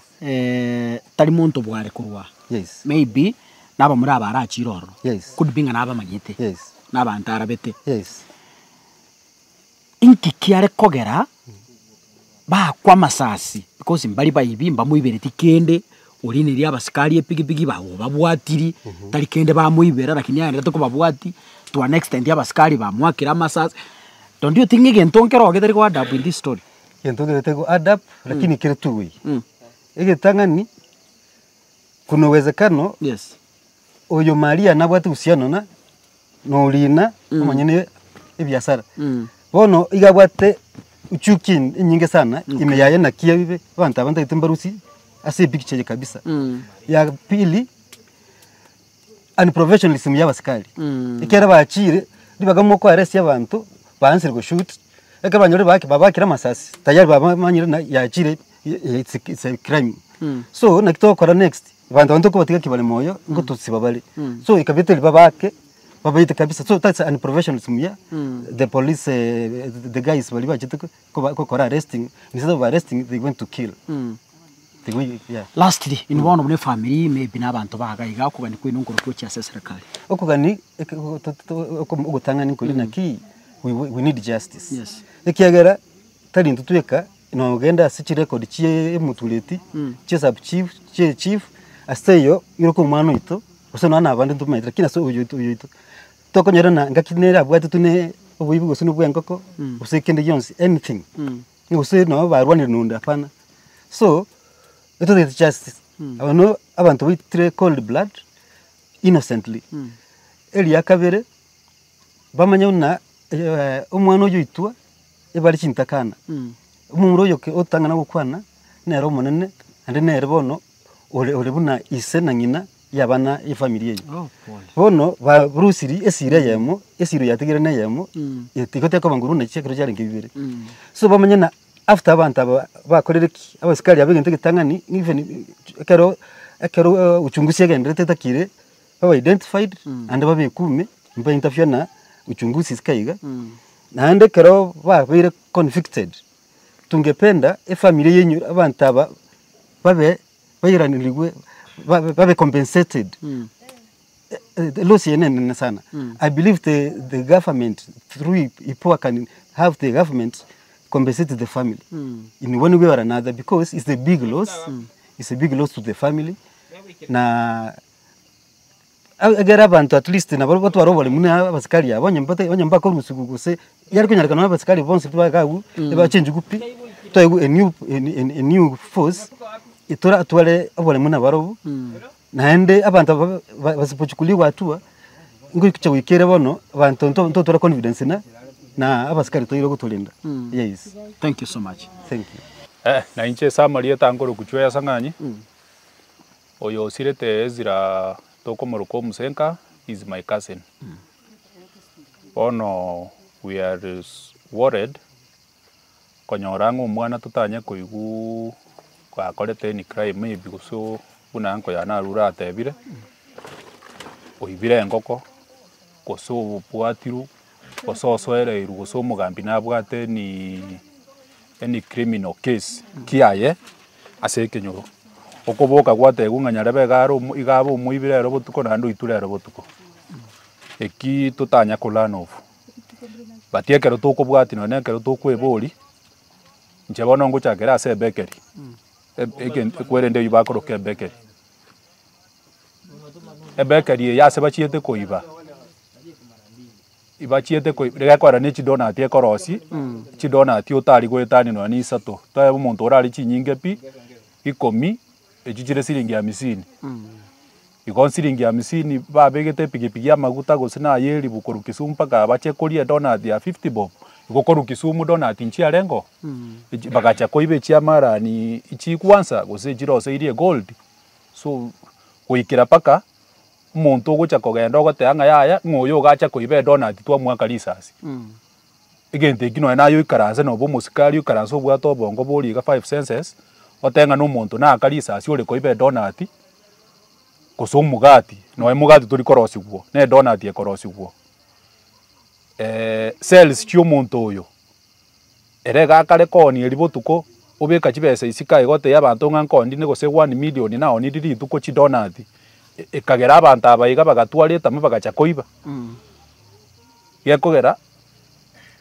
tari monto bware korwa Yes. maybe nabamura aba arachire ororo Yes. could be ng'a nabamanyete Yes. na abanto arabete. Yes. Inki kiare kogera bakwa amasasi because mbari baibi mbamoibereti kende orineria abasikari epikipiki babwatiri tari kende bamoibera lakini agenderete kobabwati to an extent abasikari bamoakire amasasi don't you think ng'a egento nkero getari go add up in this story? Egento kegote go add up lakini kere two way. Egetang'ani, kuna uwezekano Yes. oyo Maria nabwate uhusiano na na Orina omonyene ebiasara. Bono iga abwate. Chuki enyinge sana ime yaye naki ebibe, abanto aba ntagete mbarusie ase epicture eye kabisa. Ya pili, unprofessionalism ya abasikari, ekero bachire ribaga mokoaresia abanto baansire goshoot, ekero banyorire baki babakire amasasi tayari bamanyire ng'a yachire it's a crime. So naki togokora next, abanto aba ntokobatiga ki bare moyo, ngotosiba bare. So ekabete ribabake. Babaite kabisa so that's unprofessionalism ya the police the guys baria bachete koba gokora arresting instead of arresting they went to kill. They went yeah. Lastly, inwe bono buna efamiri maybe na abanto baga iga okogania kwaino nkorokwo gochia ase eserekari. Okogani eke to to ogotang'ani nkori naki we we need justice. Yes. Ekiagera tari intwe tweka nogenda ase chirecord chie omotureti, chie sub chief, chie chief, ase eyio iroka omwana oito, gose nonya na abande ntomaete lakini ase oyo oito oyo oito, tokonyorana ngaki nere abwatetwe ne oboibi gose na obwa engoko, gose kende gionsi anything, gose nonye barwanire na onde hapana. So, etotagete justice, abano abanto baitire cold blood, innocently. Eria kabere, bamanye buna omwana oyo oitwa ebare chintakana, omomura oyo otang'ana gokwana nere omonene naende nere bono ore ore buna ise na ng'ina ya abana efamiri eye. Bono barusiri esira eyemo, esira yatigire na eyemo, tiga tekoba nguru buna chiekero chiarenge ibere. So bamanye ng'a after abanto aba bakorire ki, abasikari aba egento egetang'ani even ekero ekero uchunguzi egendererete etakire. Babe identified naende babe ekume, mba interfere na uchunguzi isiko iga, naende ekero babeire convicted, tungependa efamiri yenyu abanto aba babe bairanirigwe babe babe compensated. Loss eye nenene sana. I believe the the government through IPOA can have the government compensate the family in one way or another because it's a big loss, it's a big loss to the family na egere abanto at least nabo batware oboremu na abasikari aba onye mbate onye mbakorusiwa gose yari konyarekana nonye abasikari bonsi pi iga abwo ebachenjiwe pi, toegwe a new a new force toratware oboremu nabarobwo, naende abanto aba ba basipochukuliwa hatua, ngocha goika ere bono abanto nto ntotware confidence na na abasikari toire gotorenda, yes. Thank you so much. Thank you. Na inche ase amarieta nkorokwa Chweya Sang'anyi. Oyo osirete Ezra tokomoroka omosenka is my cousin. Bono we are worried konyora ng'a omwana totanye koigwa gakorete any crime maybe gose buna uncle yane arure atebire, oibire engoko, gose obwatirwe, gose osoereirwe, gose omogambi nabwate any any criminal case kiaye. ase ekenyoro, okoboka gwatebiwa ng'a nyarebe iga are omo iga abe omoibi rero botuko naende oitwe rero botuko. Eki totanya ko learn of, but ekero tokobwatia nonye na ekero tokoeboria, inche bono ngochakera ase ebakery, egento ekwerende eywo bakoroka ebakery. Ebakery eye ase bachiete koiba. Ibachiete koi gekogera ne chidonati ekorosia, chidonati otari goetania nonya na isato, toebe omonto orari chinyinge pi, ikomi, echio chire siringi hamsini. Igo siringi hamsini babegete epikipiki amaguta gose naye eribu korwa Kisumu mpaka bache koria edonati ya fifty bob, igo korwa Kisumu donati nchiarenge oo, echi bagacha koiba echia amarani chikwansa gose chiroseirie egold, so goikera mpaka. Omonto ogocha kogenda ogoteba ng'a yaya, ng'a oyo ogacha koiba edonati twamoaka risasi. Egento ekio nonye naye oikaranse noba omosikari oikaranse obwate obongo boria iga five senses, otebe ng'a na omonto naaka risasi ore koiba edonati, gose omogati, nonye mogati tori korosiwa, na edonati ekorosiwa. Cells chia omonto oyo. Ere iga akare koonia eria botuko, obeka chibesa isiko aye gotebia abanto ng'a nkoondine gose one million naonirie rituko chidonati, ekagera abanto aba iga bagatwara etama bagacha koiba. Gekogera,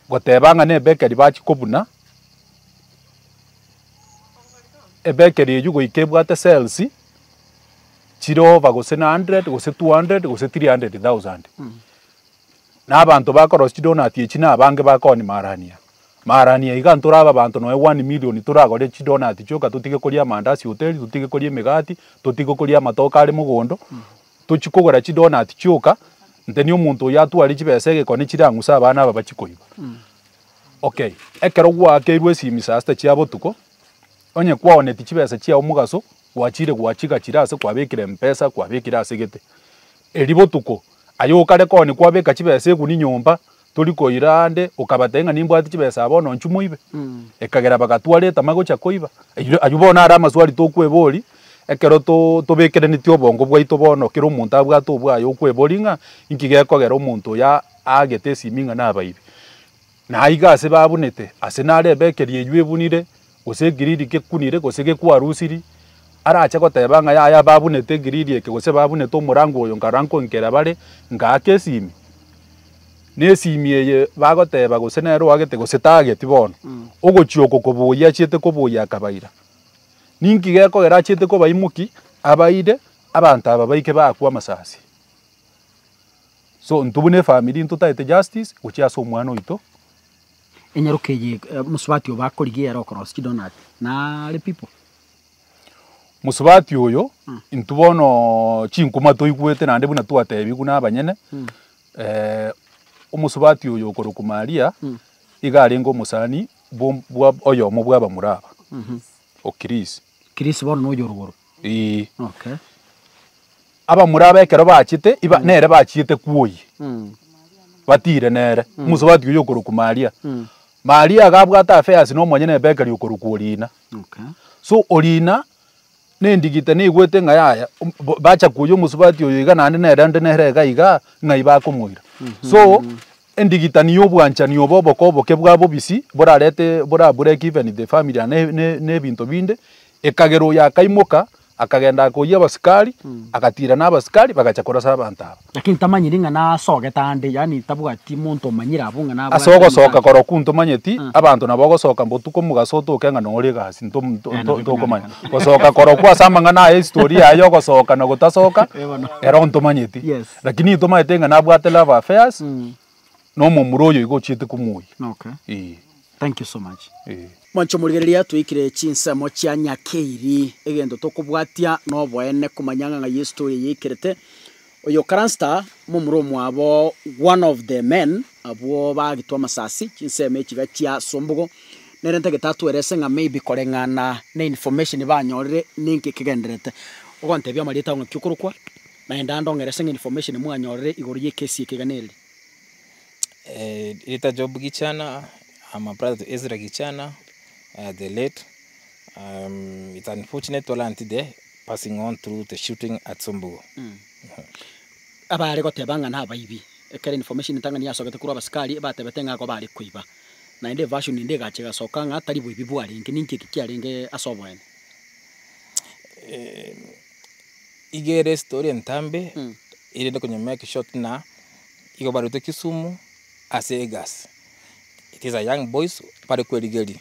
goteba ng'a na ebekeri bachia kobuna, ebekeri eywo goika ebwate cells, chire over gose na hundred, gose two hundred, gose three hundred thousand. Na abanto bakorosia chidonati echi na abange bakoonia maarania. Maarania iga ntorabe abanto nonya one million toragore chidonati chioka totige koria amandasi hoteli, totige koria emegati, totige koria amatoke are mogondo, tochie kogora chidonati chioka, nteni omonto oyio atware chibesa egekone chirang'use abana aba bachie koiba. Okay, ekero gwaakeirwe esimi saa sita chia botuko, onye kwaoneti chibesa chiago mogaso, gwachire gwachigachire ase kwabekire mpesa kwabekire ase gete. Erio botuko, aye okare koonia kwabeka chibesa eguni nyomba, tori koira ande, okabatebia ng'a nimbwate chibesa aa bono inchuo moibe. Ekagera bagatwara etama gocha koiba. Aywo aywo bono are amaswali tokweboria, ekero to tobekerenetie obongo bwaito bono kera omonto abwate obwaye okweboria ng'a, inki gekogera omonto oyo aa aagete esimi ng'a nabaibi. Na aiga ase babunete, ase nare ebekeria eywo ebunire, gose egiriri gekunire, gose gekwarusiri, arache goteba ng'a yaya babunete egiriri eke gose babunete omorango oyo nkarora nkonkera bare, ngaaka esimi. Na esimi eye bagoteba gose nere oagete gose taageti bono, ogochia oko koboyia achiete koboyia akabaira. Ninki gekogera achiete kobaimokia, abaire, abanto aba baike bakwe amasasi. So intwe buna efamiri ntotaete justice gochia ase omwana oito. Enyaroka eye mosubati obo akorigia ere okorosia chidonut nare people. Mosubati oyo intwe bono chinkuma toigwete naende buna twatebigwe na abanyene, omosubati oyo okorokwa Maria, iga arenge omosani bwo bwa oyomo bwa abamura aba, o Chris. Chris bono noyo orogoro? Eeh. Okay. Abamura aba ekero bachete, iba nere bachiete kwoyia, batire nere, omosubati oyio okorokwa Maria. Maria iga abwate affairs na omonyene ebekeri okorokwa Orina. Okay. So Orina, nendigite naigwete ng'a yaya, bacha kwoyia omosubati oyo iga naende nere onde nere iga igaa, ng'ai bakomoira. So, endigitani ya obwanchani obo oboke oboke bwa bobisi, borarete bora break even the family and ne ne ebinto binde, ekagera oyo akaimoka, Akagenda akoyia abasikari, agatiira nabasikari, bagacha korasa abanto aba. Lakini tamanyiri ng'a nasogete ande, yaani tabwati monto omanyire abwo ng'a nabwate Ase ogosoka omosacha. korokwo ntomanyeti, abanto nabo ogosoka botuko omogaso otoke ng'a nore egasi nto nto Eh, nto nabo ntokomanya. ekonyarekana. Gosoka korokwo ase amang'ana aye estory yaye ya ogosoka na gotasoka, Eh bono. ero ntomanyeti. Yes. Lakini ntomaete ng'a nabwate love affairs, na omomura oyo igo ochiete komoyia. Okay. Eeh. Thank you so much. Eeh. Mwanche omorigereria toikire chinsemo chia nyakeiri egento tokobwatia noboene komanya ng'a ng'ai estory eye eikerete. Oyo Cranstar momura omwabo one of the men abwo bagitwa amasasi chinsemo echiga chia Sombogo nere ntagete atwerese ng'a maybe koreng'ana ne information banyorire ninki kegendererete. Ogontebia amarieta ao ng'aki okorokwa naende ande ong'erese ng'a information mwanyorire igoro ye ekesi eke iga nereri. Rita Job Gichana, I'm a brother to Ezra Gichana, the late, it's unfortunate to learn today passing on through the shooting at Sumbugu. Abare goteba ng'a nabaibi, ekero information entang'ani yasogete korwa abasikari ebatebete ng'a igo bare koiba. Naende eversion ende egacha egasoka ng'a tari boibi bwarenge, ninki eki kiarenge ase oboene? Iga ere estory entambe, erinde konya make short na Igo barwete Kisumu ase egasi, it is a young boys bare kwerigeria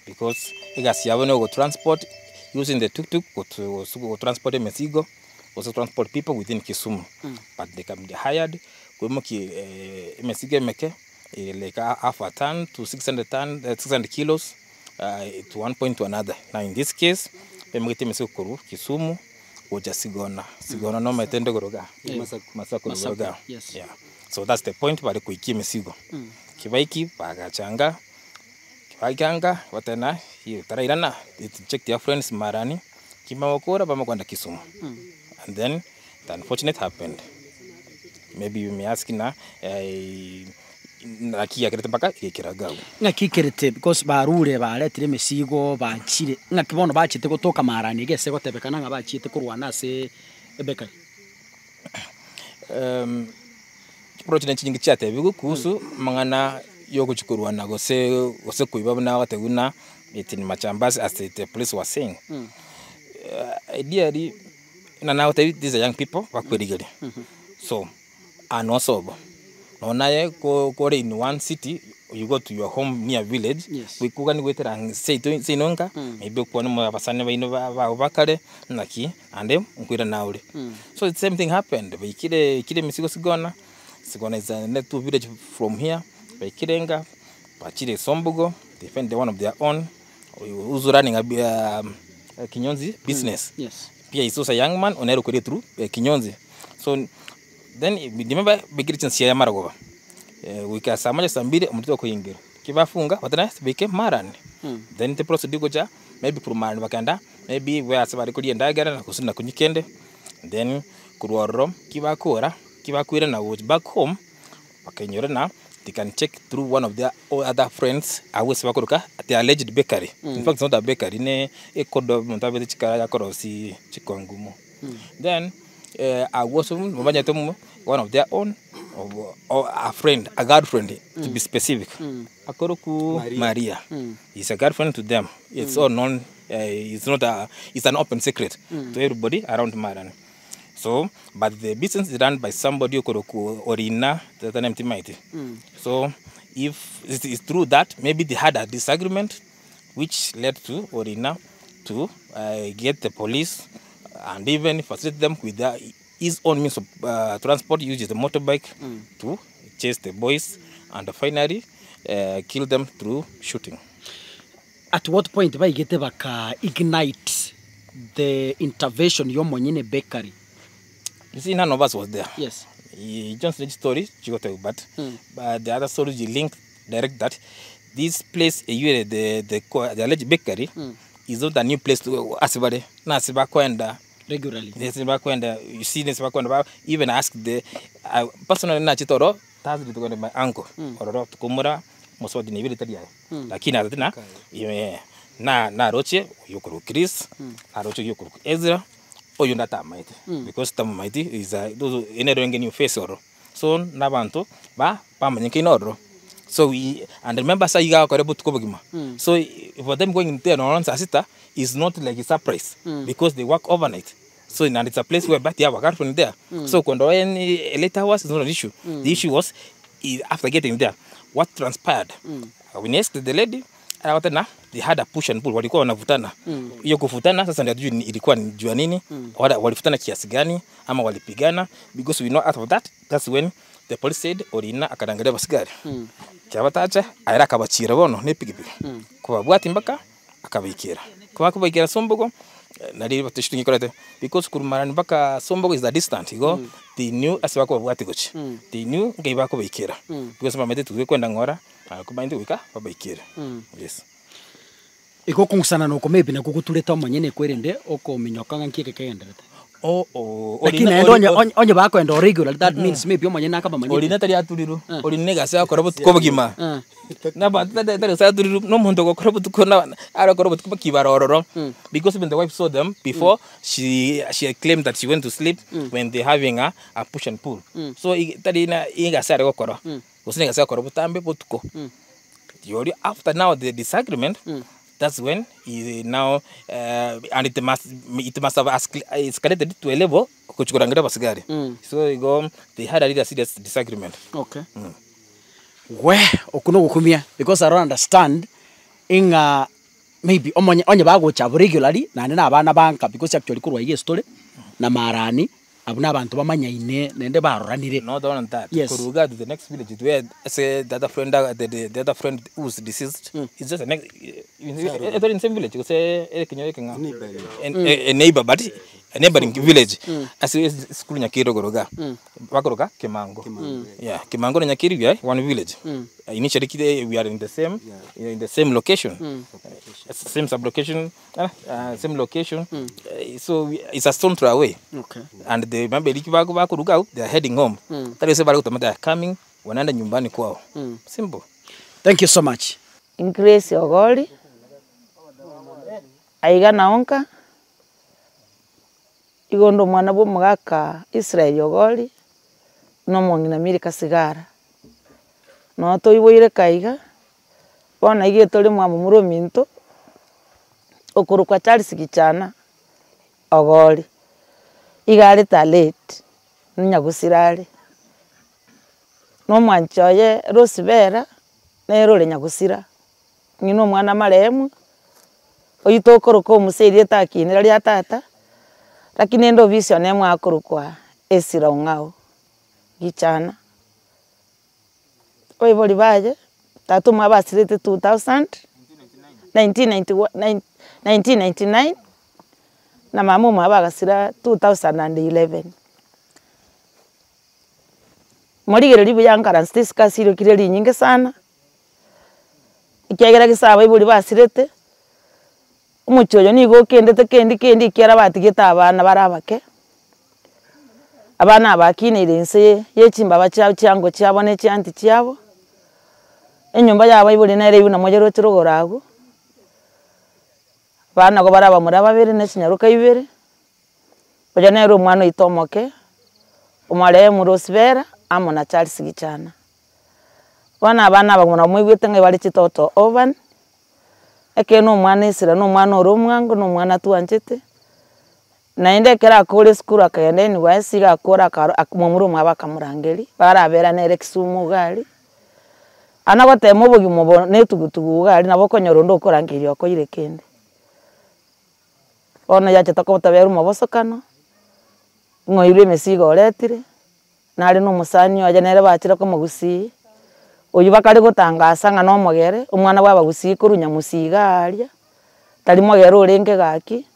because egasi yabo na ogotransport using the tuktuk gotransport emesigo gose transport people within Kisumu but they can be hired koimokia emesigo emeke like half a ton to 600 ton 600 kilos to one point to another. Now in this case baimogetie emesigo korwa Kisumu gocha Sigona, Sigona nomanyete ende igoro igaa, Masaku igoro igaa, yeah. So that's the point bare koikia emesigo. Kibaiki bagachanga, kibachanga bateba ng'a tarairana, check their friends marani, kimagokora bamanye kogenda Kisumu. And then the unfortunate happened. Maybe you may ask ng'a naki yakerete mpaka egekera iga abwo. Ng'aki ekerete because barure baretire emesigo bachire, ng'aki bono bachete gotoka maarani iga ase egotebekana ng'a bachiete korwana ase ebekari. Chiproject ne chinyinge chiatebigwe kuhusu amang'ana ya ogochia korwana gose gose koiba buna agotebiwa buna eti ni majambazi as the police were saying. Ideally, buna nagotebi these are young people bakwerigeria, so. And also obo, nonya naye ko kore in one city, you go to your home near village, Yes. goika oganie goetera ang'e seito seino nka, maybe okwane mo abasani baino ba bao ba kare, naki ande nkoirana ore. So the same thing happened, baikire ikire emesigo sigona, sigona is a two village from here, baikire nka, bachire esombugo, they find one of their own, who's running a kinyonzi business. Yes. Pia is also a young man, nere okoria through kinyonzi. So then remember bekire chinsa chia amarogoba, goika saa moja saa mbiri omonto takoingira. Ki bafunga batana baike marani, then to proceed gocha maybe korwa marani bakenda maybe where ase bare koria endagera na gose na konywa kende, then korwa ororo ki bakora, ki bakoirana gochi back home, bakainyora na they can check through one of their other friends abwo ase bakoroka the alleged bakery, in fact it's not a bakery ne ekodo omonto abete chikara akorosia chikongumo. Then abwo ase bamanyete one of their own or a friend, a girlfriend to be specific, akorokwa Maria, is a girlfriend to them, it's all known, it's not a, it's an open secret to everybody around Marani. So, but the business is run by somebody okorokwa Orina, tata name timaeti. So, if it is true that maybe they had a disagreement which led to Orina to get the police and even facilitate them with their, his own means of transport, which is the motorbike, to chase the boys and finally kill them through shooting. At what point baigete baka ignite the intervention ya omonyene bakery? You see, none of us was there. Yes. Johnson story, chigote, but but the other story you link direct that this place eyuere the alleged bakery is not a new place to asibare na asiba kwenda Regularly. Nesiba kwenda, you see, nesiba kwenda ba even ask the personally na chitoro Thursday to my uncle ororo tukumura musodi ni ibiri tari lakini atina ime na na roche yokuru Chris aroche yokuru Ezra oyo ndatamaite because tamaite is a those ene new face oro so nabantu ba bamanyike ororo. So we and remember sa iga kore butuko bugima. So for them going there on saa sita is not like a surprise because they work overnight. So and it's a place where but they have a girlfriend there. So kondo any later hours is not an issue. The issue was after getting there, what transpired. When asked the lady, na they had a push and pull, walikuwa wanavutana. Hiyo kuvutana sasa ndio hatujui ilikuwa ni jua nini, walivutana kiasi gani ama walipigana, because we know out of that that's when the police said Orina akarangalia basigari. Kyabatacha aira akabachira bono ne pikipiki. Kubabwati mpaka akabikira. Kuba kubikira Sombogo nari batishutingi korete because kurumarani mpaka Sombogo is a distant go they knew ase bakobwati gochi. They knew ngai bakobikira. Because bamete tuwe kwenda ngora kubainde wika babikira. Yes. Iko kungusana noko maybe na kugutureta omonyene kwerende okominyoka ng'a nki kegenderete. Oh, oh, Lakini naende onye onye bakoenda regular that means maybe omonyene akabamanyete. Orina tari aturiru, orina egasi akora botuko obogima. Naba tari ase aturiru no omonto ogokora botuko na arakora botuko bakibara ororo. Because even the wife saw them before she claimed that she went to sleep when they having a push and pull. So tari na egasi are gokora. Gose egasi akora botambe botuko. Yori after now the disagreement, that's when he now and it must have escalated to a level kuchukurangira basigari. So you go they had a really serious disagreement. Okay. We okuno gukumia because I don't understand inga maybe omonye onye bagocha regularly nane na abana banka because actually kurwa iye story na marani abu nabantu bamanyaine nende baroranire. Not only that, Yes. Kuruga to the next village where say the other friend the other friend who's deceased is just the next in the same village. Say a neighbor, but a neighboring village. As school Nyakiro Goroga. Bakoroga Kimango. Yeah, Kimango and Nyakiri we are one village. Initially we are in the same in the same location. Same sub-location, same location. So it's a stone throw away. Okay. And they remember bakuruga they are heading home. That is why they are coming wanaenda nyumbani kwao. Simple. Thank you so much. Grace Ogoli aiga naonka igondo mwana bo mugaka Israel Ogoli no mong'ina Miri Kasigara no toiboire kaiga bono iga tore mwamomura ominto okorokwa Charles Gichana Ogoli iga are talate nyagusira are na omwanchi oye Rosibera nere ore nyagusira ng'ina omwana marehemu oywo tokoroka omosairi etakinera ria tata lakini ende obisi one mwakorokwa Esira Ong'au Gichana. Oibori baye tata omwabasirete 2000 1991 1999 na mama omwabo agasira 2011. Morigereri buya nkaranse discuss irokire rinyinge sana. Ekiagera gese abaibori basirete, omochie oyo nigo okendete kendi kendi ekiagera batigete abana bare abake, abana aba bakineire inse ya chimbaba chiabo chiango chiabo na echianti chiabo, enyomba ya abaibori nere eywo namoyeroche rogoro abwo, abana nigo bare abamura babere na chinyaroka ibere, oyo nere omwana oito omoke, omoremu Rosibera amo na Charles Gichana. Bono abana aba buna moigwete ng'a bare chitoto orphan, ekero na omwana esira na omwana ore omwango na omwana twanchete, naende ekero akore esukuru akagenda NYC iga akore akaro momura omwabo akamorangeria, barabera nere Kisumu iga aria, ana gotema obogima obo na etugutugu iga aria nabo okonyora onde okorangeria okoire kende. Bono yachete kogotabera omobosokano, ng'a oirwe emesigo oretire. Nare nomosani oye nere bachire komogusii, oyio bakare gotangasa ng'a nomogere, omwana bwa abagusii korwa nyamusi iga aria, tari mogere orenge gaki,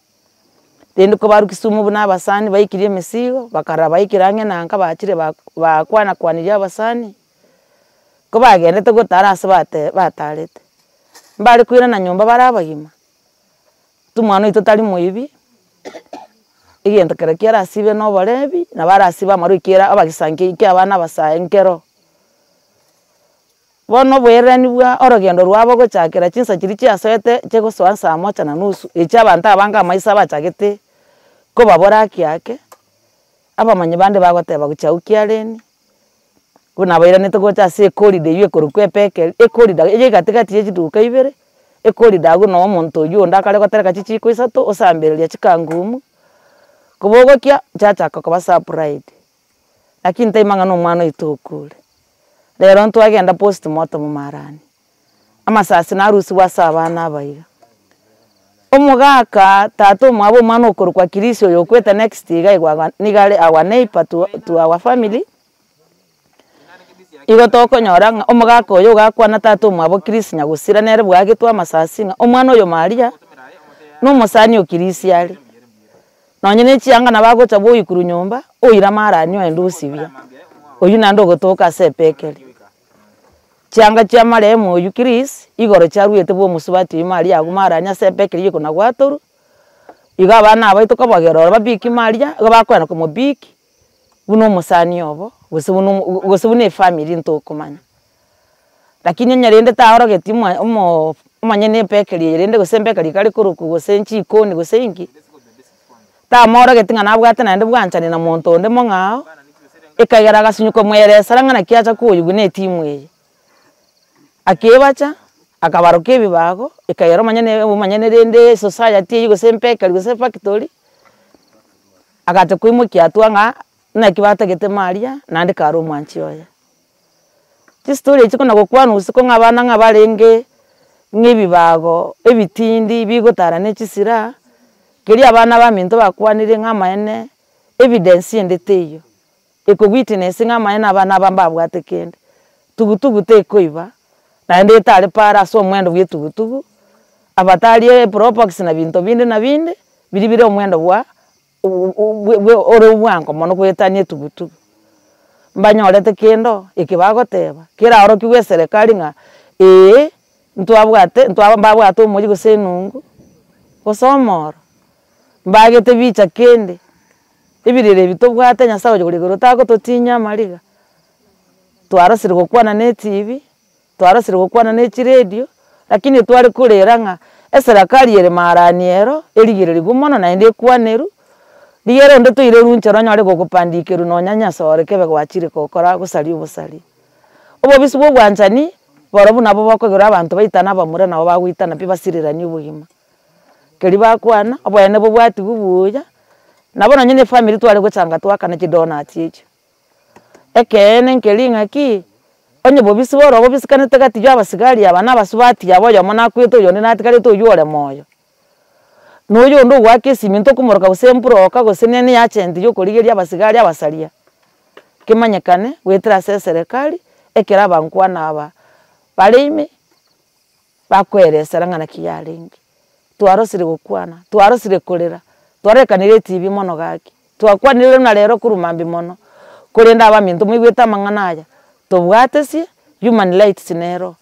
rende kobarwa Kisumu buna abasani baikirie emesigo, bakarora baikire ang'e na nka bachire ba bakwana kwanirie abasani, ko bagendete gotara ase bate batarete, mbare koirana nyomba bare abagima. Omwana oito tari moibi, egento kere kiarasibe na oborebi, nabo arasibe amarwa ekiagera abagisanki ki abana abasae nkero. Bono oboererani bwa orogendo rwabo gochakera chinsa chiria chiasoete chigosoa nsa moja na nusu, echi abanto abange amaiso abachagete kobabora ake ake, abamanyi bande bagoteba gochia agwo kiareni, buna bairanete gocha ase ecorridor eywo ekorokwa epekeri, ecorridor eye gatigati ya chiduka ibere, ecorridor agwo noo omonto oywo onde akare gotereka chichiko isato osambereria chikangumu, kobogokia chiachaka koba supplied. Lakini ntaima ng'a na omwana oito okure. Rero ntwagenda postmortem marani, amasasi narusigwe ase abana aba iga. Omogaka tata omwabo omwana okorokwa Chris oyo okwete next iga igwa nigo are our neighbour to to our family, igo tokonyora ng'a omogaka oyo ogakwana tata omwabo Chris nyagosira nere bwagetwe amasasi ng'a omwana oyo Maria, na omosani o Chris are. Nonye ne chianga nabo agocha bwoyia korwa nyomba, oira marani oende osibia, oyio naende ogotoka ase epekeri. Chianga chia marehemu oyio Chris, igoro chiaruete bwa omosubati oyio Maria agwo marani ase epekeri eye kona gwatorwa, igo abana abaito kobagera ororo babiki Maria, igo bakoenda komobiki, buna omosani obo, gose buna omo gose buna efamiri ntokomanya. Lakini onye rende taorogetie omo omoo omonyene epekeri eye rende gose embekeri ekare korokwa gose nchikoni gose inki, Tamorogeti ng'a nabwate naende bwanchani na monto onde mong'ao, ekagera agasunywa komoeresera ng'a naki acha koyigwa na etimu eye. Akebacha, akabaroka ebibago, ekagera omonyene omonyene rende esociety eywo gose embekeri gose efactory, agacha koimokia hatua ng'a naki batagete maria naende kare omwanchi oye. Chistori echi kona gokwana usiku ng'a abana ng'a barenge ng'a ebibago ebitindi bigotara ne chisira, keria abana baminto bakwanire ng'a amaene evidence ende teiyo, eko witness ng'a amaene abana aba mbabwate kende, tugutugu tekoiba, naende etare para ase omwendo bwa etugutugu, abatarie eprobox na binto binde na binde, biria bire omwendo bwa ore obwango mono goetania etugutugu. Mbanyorete kende oo, eke bagoteba, keraorokiwe eserekari ng'a ee, ntwabwate ntwa mbabwate omoyio gose enungu, gose omoro, mbagete bicha kende, ebirero ebi tobwate Nyasaye oyo ore igoro tagototinyia amariga. Twarosire gokwana na etibi. Twarosire gokwana ne chiredio, lakini tware korera ng'a eserekari ere marani ero, erigererigwe mono naende ekwanerwe, rigiya onde toirerwe nchera onyore gogopandikerwa nonya nyasore kebe gwachire gokora gosaria obosaria. Obobisi bwa obwanchani, borobwo nabo bokogera abanto baitane abamura nabo bagoitana pi basireranie obogima. Keria bakwana, oboene bobwatigwe buya, nabo nonye na efamiri tware gochanga twakana chidonati echio. Ekeene nkeri ng'aki, onye bobisi bore obobisikanete gati ya abasigari aba na abasubati aba oyomo nakwete oyonde natigarete oywo ore moyo, na oyonde ogoaka esimi ntokomoroka gose embroka gose nene agent ya okorigeria abasigari abasaria, kemanyekane goetera ase eserekari, ekero abankwana aba bare ime. Bakoeresera ng'a naki yarenge. Twarosire gokwana, twarosire korera, twarorekanire etibi mono gaki, twakwanire buna rero korwa mambia mono, korende abaminto moigwete amang'ana aya, tobwatesie human rights nero.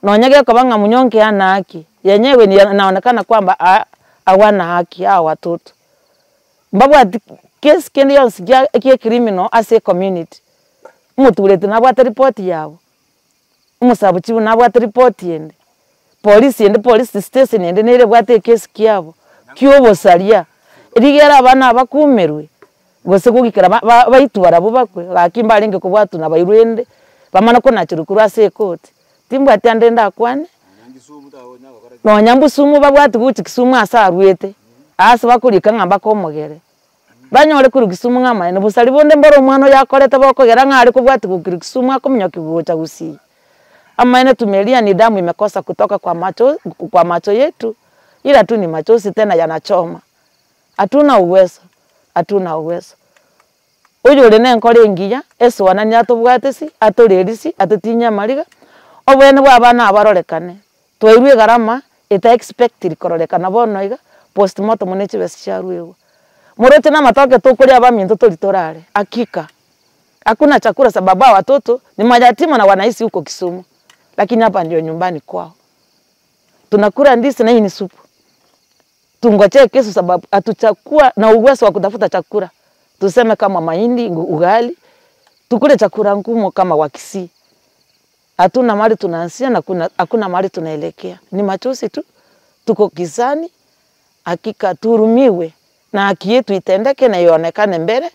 Nonya gekoba ng'a munyonge hana haki, yenyewe ni inaonekana kwamba hawana haki hawa watoto. Mbabwati case kende yonsi kia gie criminal ase ecommunity, omotureti nabwate ripoti yabo, omosabuchibu nabwate ripoti ende, polisi ende police station ende nere ebwate ekesi kiabo, kia obosaria, rigere abana aba bakumerwe, gose gogikera ba- ba baitwe barabwo bakwe, gaki mbarenge kobwatwa na bairwe rende, bamana konacherwa korwa ase ekoti. Timbwati ande ndakwane, nonya mbusumu babwati gochia kisumu ase arwete, ase bakorika ng'a mpaka omogere. Banyore korwa kisumu ng'a amaene, bosari bonde mboro omwana oyo akorete bokogera ng'a are kobwati gokirwa kisumu akominyokia gocha gusii. Amaene tumelia ni damu imekosa kutoka kwa macho kwa macho yetu, ila tu ni machozi tena yanachoma. Hatuna uwezo, hatuna uwezo. Oyore nenkoro engiya, esoanani atobwatesi, atorerisi, atotinyie amariga, obwene bwa abana aba barorekane. Twairwe egarama eta expectiri kororekana bono iga, postmortem ne chibesa chiaruegwa. Moroche na amatoke tokoria abaminto tori torare, hakika hakuna chakula sababu hawa watoto ni mayatima na wanaishi huko Kisumu, lakini hapa ndio nyumbani kwao. Tunakula ndizi na hii ni supu. Tungojee kesho sababu hatujakuwa na uwezo wa kutafuta chakula. Tuseme kama mahindi, ugali, tukule chakula ngumu kama Wakisii. Hatuna mahali tunaanzia na kuna, hakuna mahali tunaelekea. Ni machozi tu, tuko gizani. Hakika tuhurumiwe na haki yetu itendeke na ionekane mbele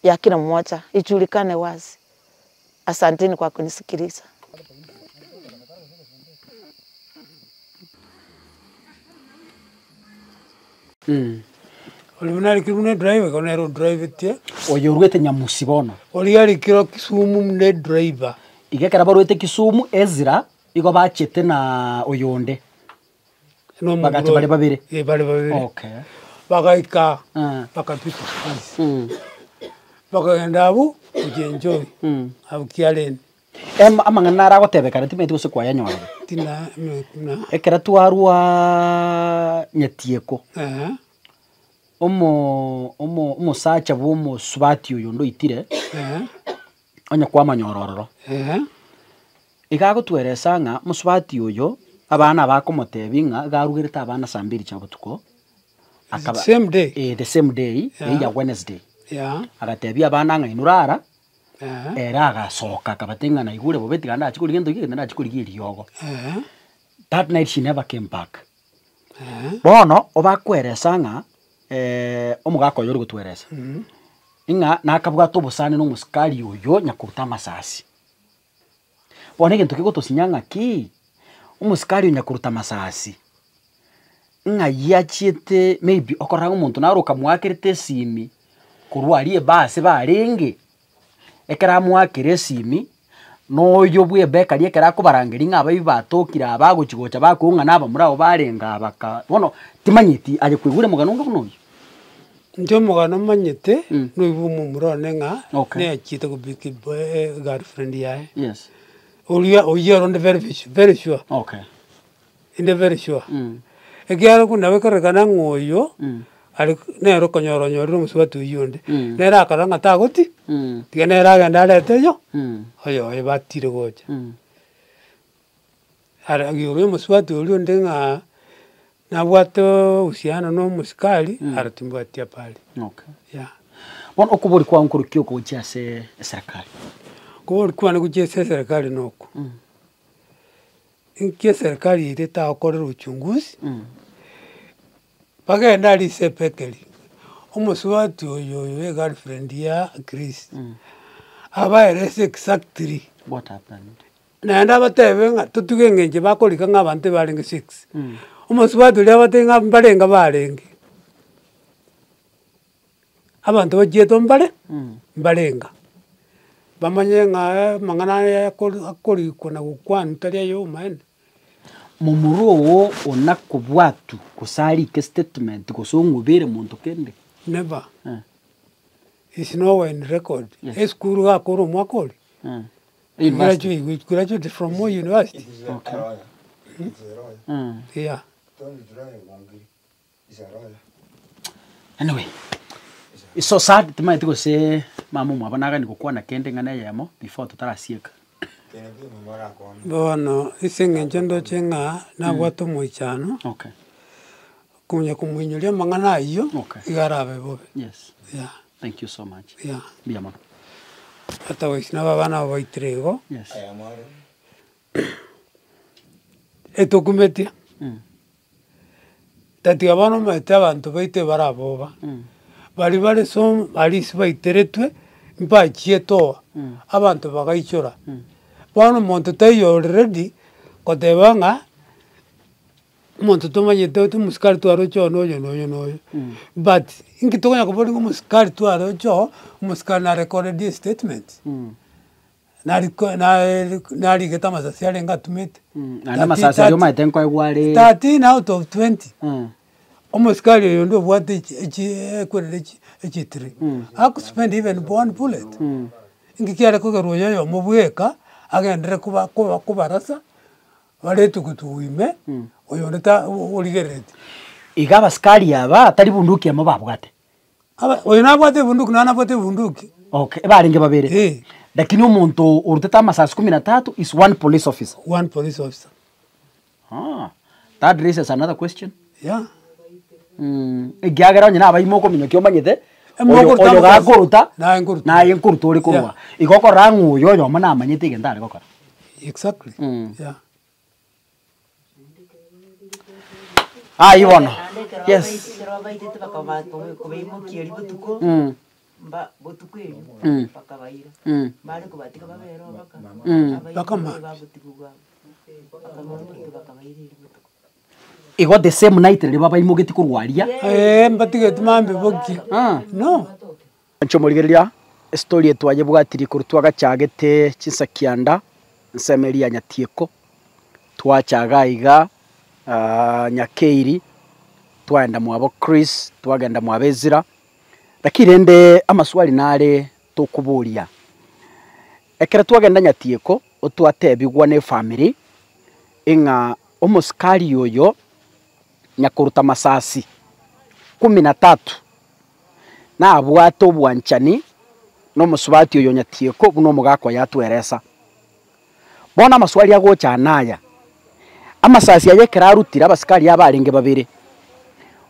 ya kila mmoja, ijulikane wazi. Asanteni kwa kunisikiliza. Oria buna arikire buna edriver, igo nere odrivetie. Oyo oruete Nyamusi bono. Oria arikire Kisumu buna edriver. Iga ekero baruete Kisumu, Ezra igo bachete na oyonde. Na omomura Bagacha bare oyo. babere. Eh, bare babere. Okay. Bagaika, Ah. bakapita surprise. Bakagenda abwo, gochienjoy, abwo Kiareni. Em- amang'ana naro agotebekana timanyeti gose kwayanyorire. Tina me na. Ekero twarwaaa Nyatieko, Eeh. omo omo omosacha bwa omosubati oyo onde oitire, Eeh. onye kwamanyora ororo. Eeh. Iga agotweresa ng'a mosubati oyo, abana bakomotebia ng'a iga arugerete abana saa mbiri chia botuko, akaba Same day? eh, the same day, Yeah. eywo ya Wednesday. Yeah. Agatebia abana ng'a inwe rara, Eeh. Ere agasoka akabatebia ng'a naigure bobe tiga ndache korigia gento geke ndache korigia eriogo. Eeh. That night she never came back. Eeh. Bono obakweresa ng'a omogaka oyo ore gotweresa, ng'a nakabwate obosani na omosikari oyo nyakoruta amasasi. Bono egento kegotosinya ng'aki, omosikari oyo nyakoruta amasasi, ng'ai achiete maybe okorora ng'a omonto naro okamoakerete esimi, korwa aria ebasi barenge, ekero amoakera esimi, na oyo bwa ebakery ekero akobarangeria ng'a abaibwa batokire aba bagochi gocha bakong'a na abamura abwo barenge aba ka bono timanyeti aye kwaigure omogano onga buna oyio? Inche omogano omanyete, noigwe omomura one ng'a Okay. neachiete gobiki egirlfriend yaye. Yes. Oria oyio ero onde very very sure. Okay. Inde very sure. Ekiagera buna nabo ekorekana ng'a oyo, are nere okonyora onyorire omosubati oyio onde, nere akarora ng'a tagoti, tiga nere agende arete oyo, oyoye batire gocha. Ara igoro ya omosubati oria onde ng'a nabwate uhusiano na omosikari, aro timbwati habari. Okay. Yeah. Bono okobori kwao nkorokia okogochia ase eserekari? Okobori kwane gochia ase eserekari noko. Inki eserikari yaito etagokorera uchunguzi, bagende aria ase ebakery, omosubati oyo oyo egirlfriend ya Chris, abaerese exactly. What happened? Naende abatebe ng'a totige eng'encho bakorika ng'a abanto ebarenge six, omosubati oria abatebie ng'a mbarenge barenge, Abanto bachiete mbare, mbarenga, bamanye ng'a amang'ana aya akori akorikwa na gokwanwa tari aya obomaene. Momura oo onakobwatwa gose arike statement gose ong'ubere monto kende? Never. Eh. Is nowhere in record. Yes. Esukuru iga akore omwaka oria, Eh. University. graduate graduate from Moi University. Okay. Mm. Yeah. Anyway, it's so sad timanyeti gose mama omwabo nagani gokwana kende eng'ana eyemo before totarasieka. Bono ase eng'encho ndoche ng'a nabwate omoichano, Okay. konya komoinyoria amang'ana ayio, Okay. iga arabe bobe. Yes. Yeah, Thank you so much. yeah. Mbuya mono. Otherwise nabo abana aba baitire igo, Yes. etokumetie, tatiga bono omanyete abanto baito ebaraboba, baria bare so baria ase baiteretwe, mbachiete oo, abanto bagaichora. Bono omonto taiyo already, koteba ng'a omonto tomanyete oti omosikari twaroche oo noyo noyo noyo, but inki tokonya koboria ng'a omosikari twaroche oo, omosikari narecoredi estatement. Nariko naeri narigete amasasi arenge atumete. Naende amasasi aria omanyete nkoegwa are. 13 out of 20. Omosikari oyo onde obwate echi echi ekwerera echi echitiri, agospend even one bullet. Inki kiare kogerwa oyo oyomo bweka, agenderere koba koba kobarasa, baretwe gotugu ime, oyonde ta origerereti. Iga abasikari aba tari bunduki emo babwate. Aba oyo nabwate ebunduki naye nabwate ebunduki. Okay, ebarenge babere. Eh. Lakini omonto orutete amasasi kumi na tatu is one police officer. One police officer. Ah, that raises another question. Yeah. Ekiagera onye nabaime okominyokia omanyete, Emo oyo okoruta oyo amasasi, gakoruta, naye nkoruta. naye nkoruta ore korwa. Yeah. Igo okorora ng'a oyo oyomo namanyete egento are gokora. Exactly. Yeah. Ayio bono, yes. Ekero baitete bakaba kobaimokia erio botuko, mba botuko erio, bakabaira. Bare kobatiga babere oo baka, abaibori Bakama. bagotigwa bakabaimokia bakabaira erio botuko. Igo the same night riria babaimogetie korwa aria. Eeh mbatigeti mambia bokia, no. Inche omorigereria, estory eye twayebwatirie korwa twagachagete chinsa kianda, ensemo eria ya Nyatieko, twacha iga iga Nyakeiri, twaenda mwabo Chris, twagenda mwabo Ezra, lakini rende amaswali nare tokoboria, ekero twagenda Nyatieko, otwatebigwa na efamiri, ing'a omosikari oyo nyakoruta masasi kumi na tatu. Nabwate obwanchani nomosubati oyo Nyatieko buna omogaka oye atweresa. Bono amaswali agocha ane aya, amasasi aya ekero arutire abasikari aba arenge babere,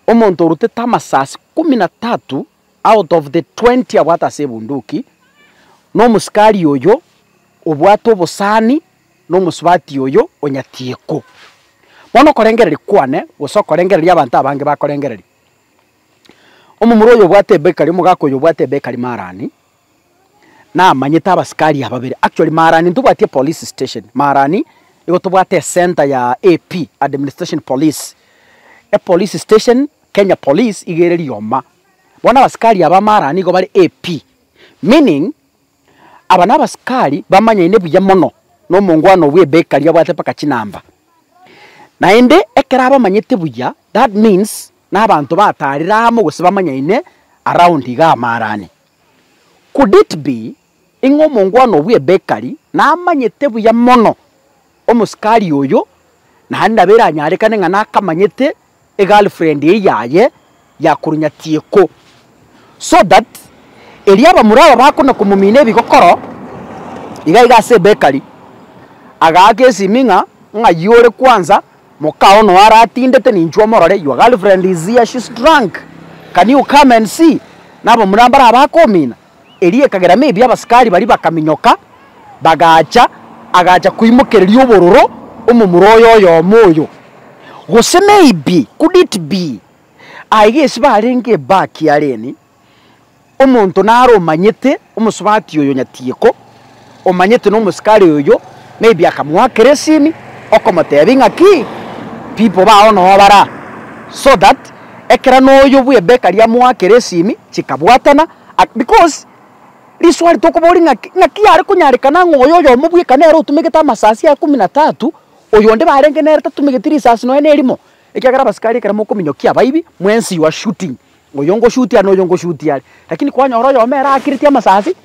omonto orutete amasasi kumi na tatu out of the 20 abwate ase ebunduki, na omosikari oyo obwate obosani na omosubati oyo o Nyatieko. Bono okorengereria kwane gose okorengereria abanto abange bakorengereria. Omomura oyo obwate ebekari, omogaka oyo obwate ebekari marani, namanyete abasikari aba babere, actually marani ntobwati epolice station, marani nigo tobwate ecenter ya AP, administration police, epolice station Kenya police iga ere rioma. Bono abasikari aba marani nigo bare AP, meaning aba na abasikari bamanyaine buya mono na omongwana obwo ebekari abwate mpaka chinamba. Naende ekero abamanyete buya, that means na abanto batarire amo gose bamanyaine around igaa amarani. Could it be ing'a omongwana obwo ebekari namanyete buya mono omosikari oyo, naende nabo eranyarekane ng'a nakamanyete egirlfriend eyio yaye ya korwa Nyatieko, so that erio abamura aba bakona komomina ebigokoro, iga iga ase ebekari, agaaka esimi ng'a ng'ai ore kwanza, mokao noo aratindete ninchwe omorore, your girlfriend is here she's drunk, can you come and see? Na abamura mbare abakomina, erio ekagera maybe abasikari baria bakaminyoka, bagacha, agacha koimokereria obororo omomura oyo oyomo oyo. Gose maybe, could it be, aiga ase barenge ebaki areni, omonto nare omanyete omosubati oyo Nyatieko, omanyete na omosikari oyo, maybe akamoakera esimi, okomotebia ng'aki, people bao noo bare aa, so that ekero na oyo bwa ebekari amoakera esimi, chikabwatana, because riswali tokoboria ng'aki, ng'aki yare konyarekana ng'a oyo oyomo bweka nere otumegete amasasi aya kumi na tatu, oyonde barenge nere tatumegeti risasi nonya na erimo, ekiagera abasikari ekero mokominyokia abaibi, mwensi you are shooting. Oyo ngoshuti are na oyo ngoshuti are, lakini kwanyora oyomo ere aakireti amasasi,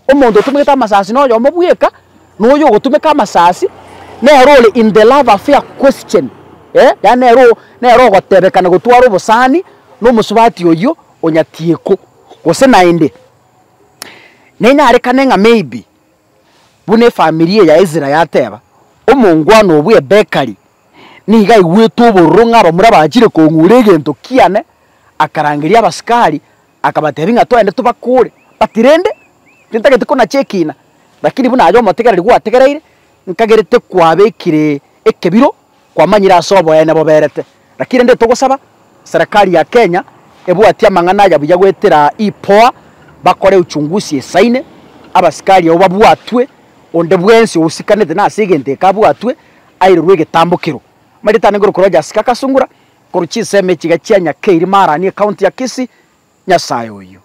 omonto otumegete amasasi na oyomo bweka, na oyo ogotumeka amasasi, nere ore in the love affair question eh, yaani nere o nere ogotebekana gotwara obosani na omosubati oyio onyatieko. Gose naende, nenyarekane ng'a maybe. Buna efamiri eye ya Ezra yateba, Omongwana o bw'ebekari nigo aigwete obororo ng'a abamura bachire kong'ura egento kiane, akarangeria abasikari, akabatebia ng'a twende tobakore. But rende, tintageti konacha ekina, lakini buna aye omotegereri gwategereire, nkagerete kwabekire ekebiro, kwamanyire ase oboene boberete. Lakini rende togosaba, serikali ya Kenya, ebwatie amang'ana aya buya goetera IPOA, bakore uchunguzi esaine, abasikari abwo babwatwe, onde bwensi ousikanete nase egento eke abwatwe, airerwe egetambokero. Amaritano nkorokwa Rogers Kakasungura, korwa chinsemo echiga chia Nyakeiri Marani, ecounty ya Kisii, Nyasaye oyio.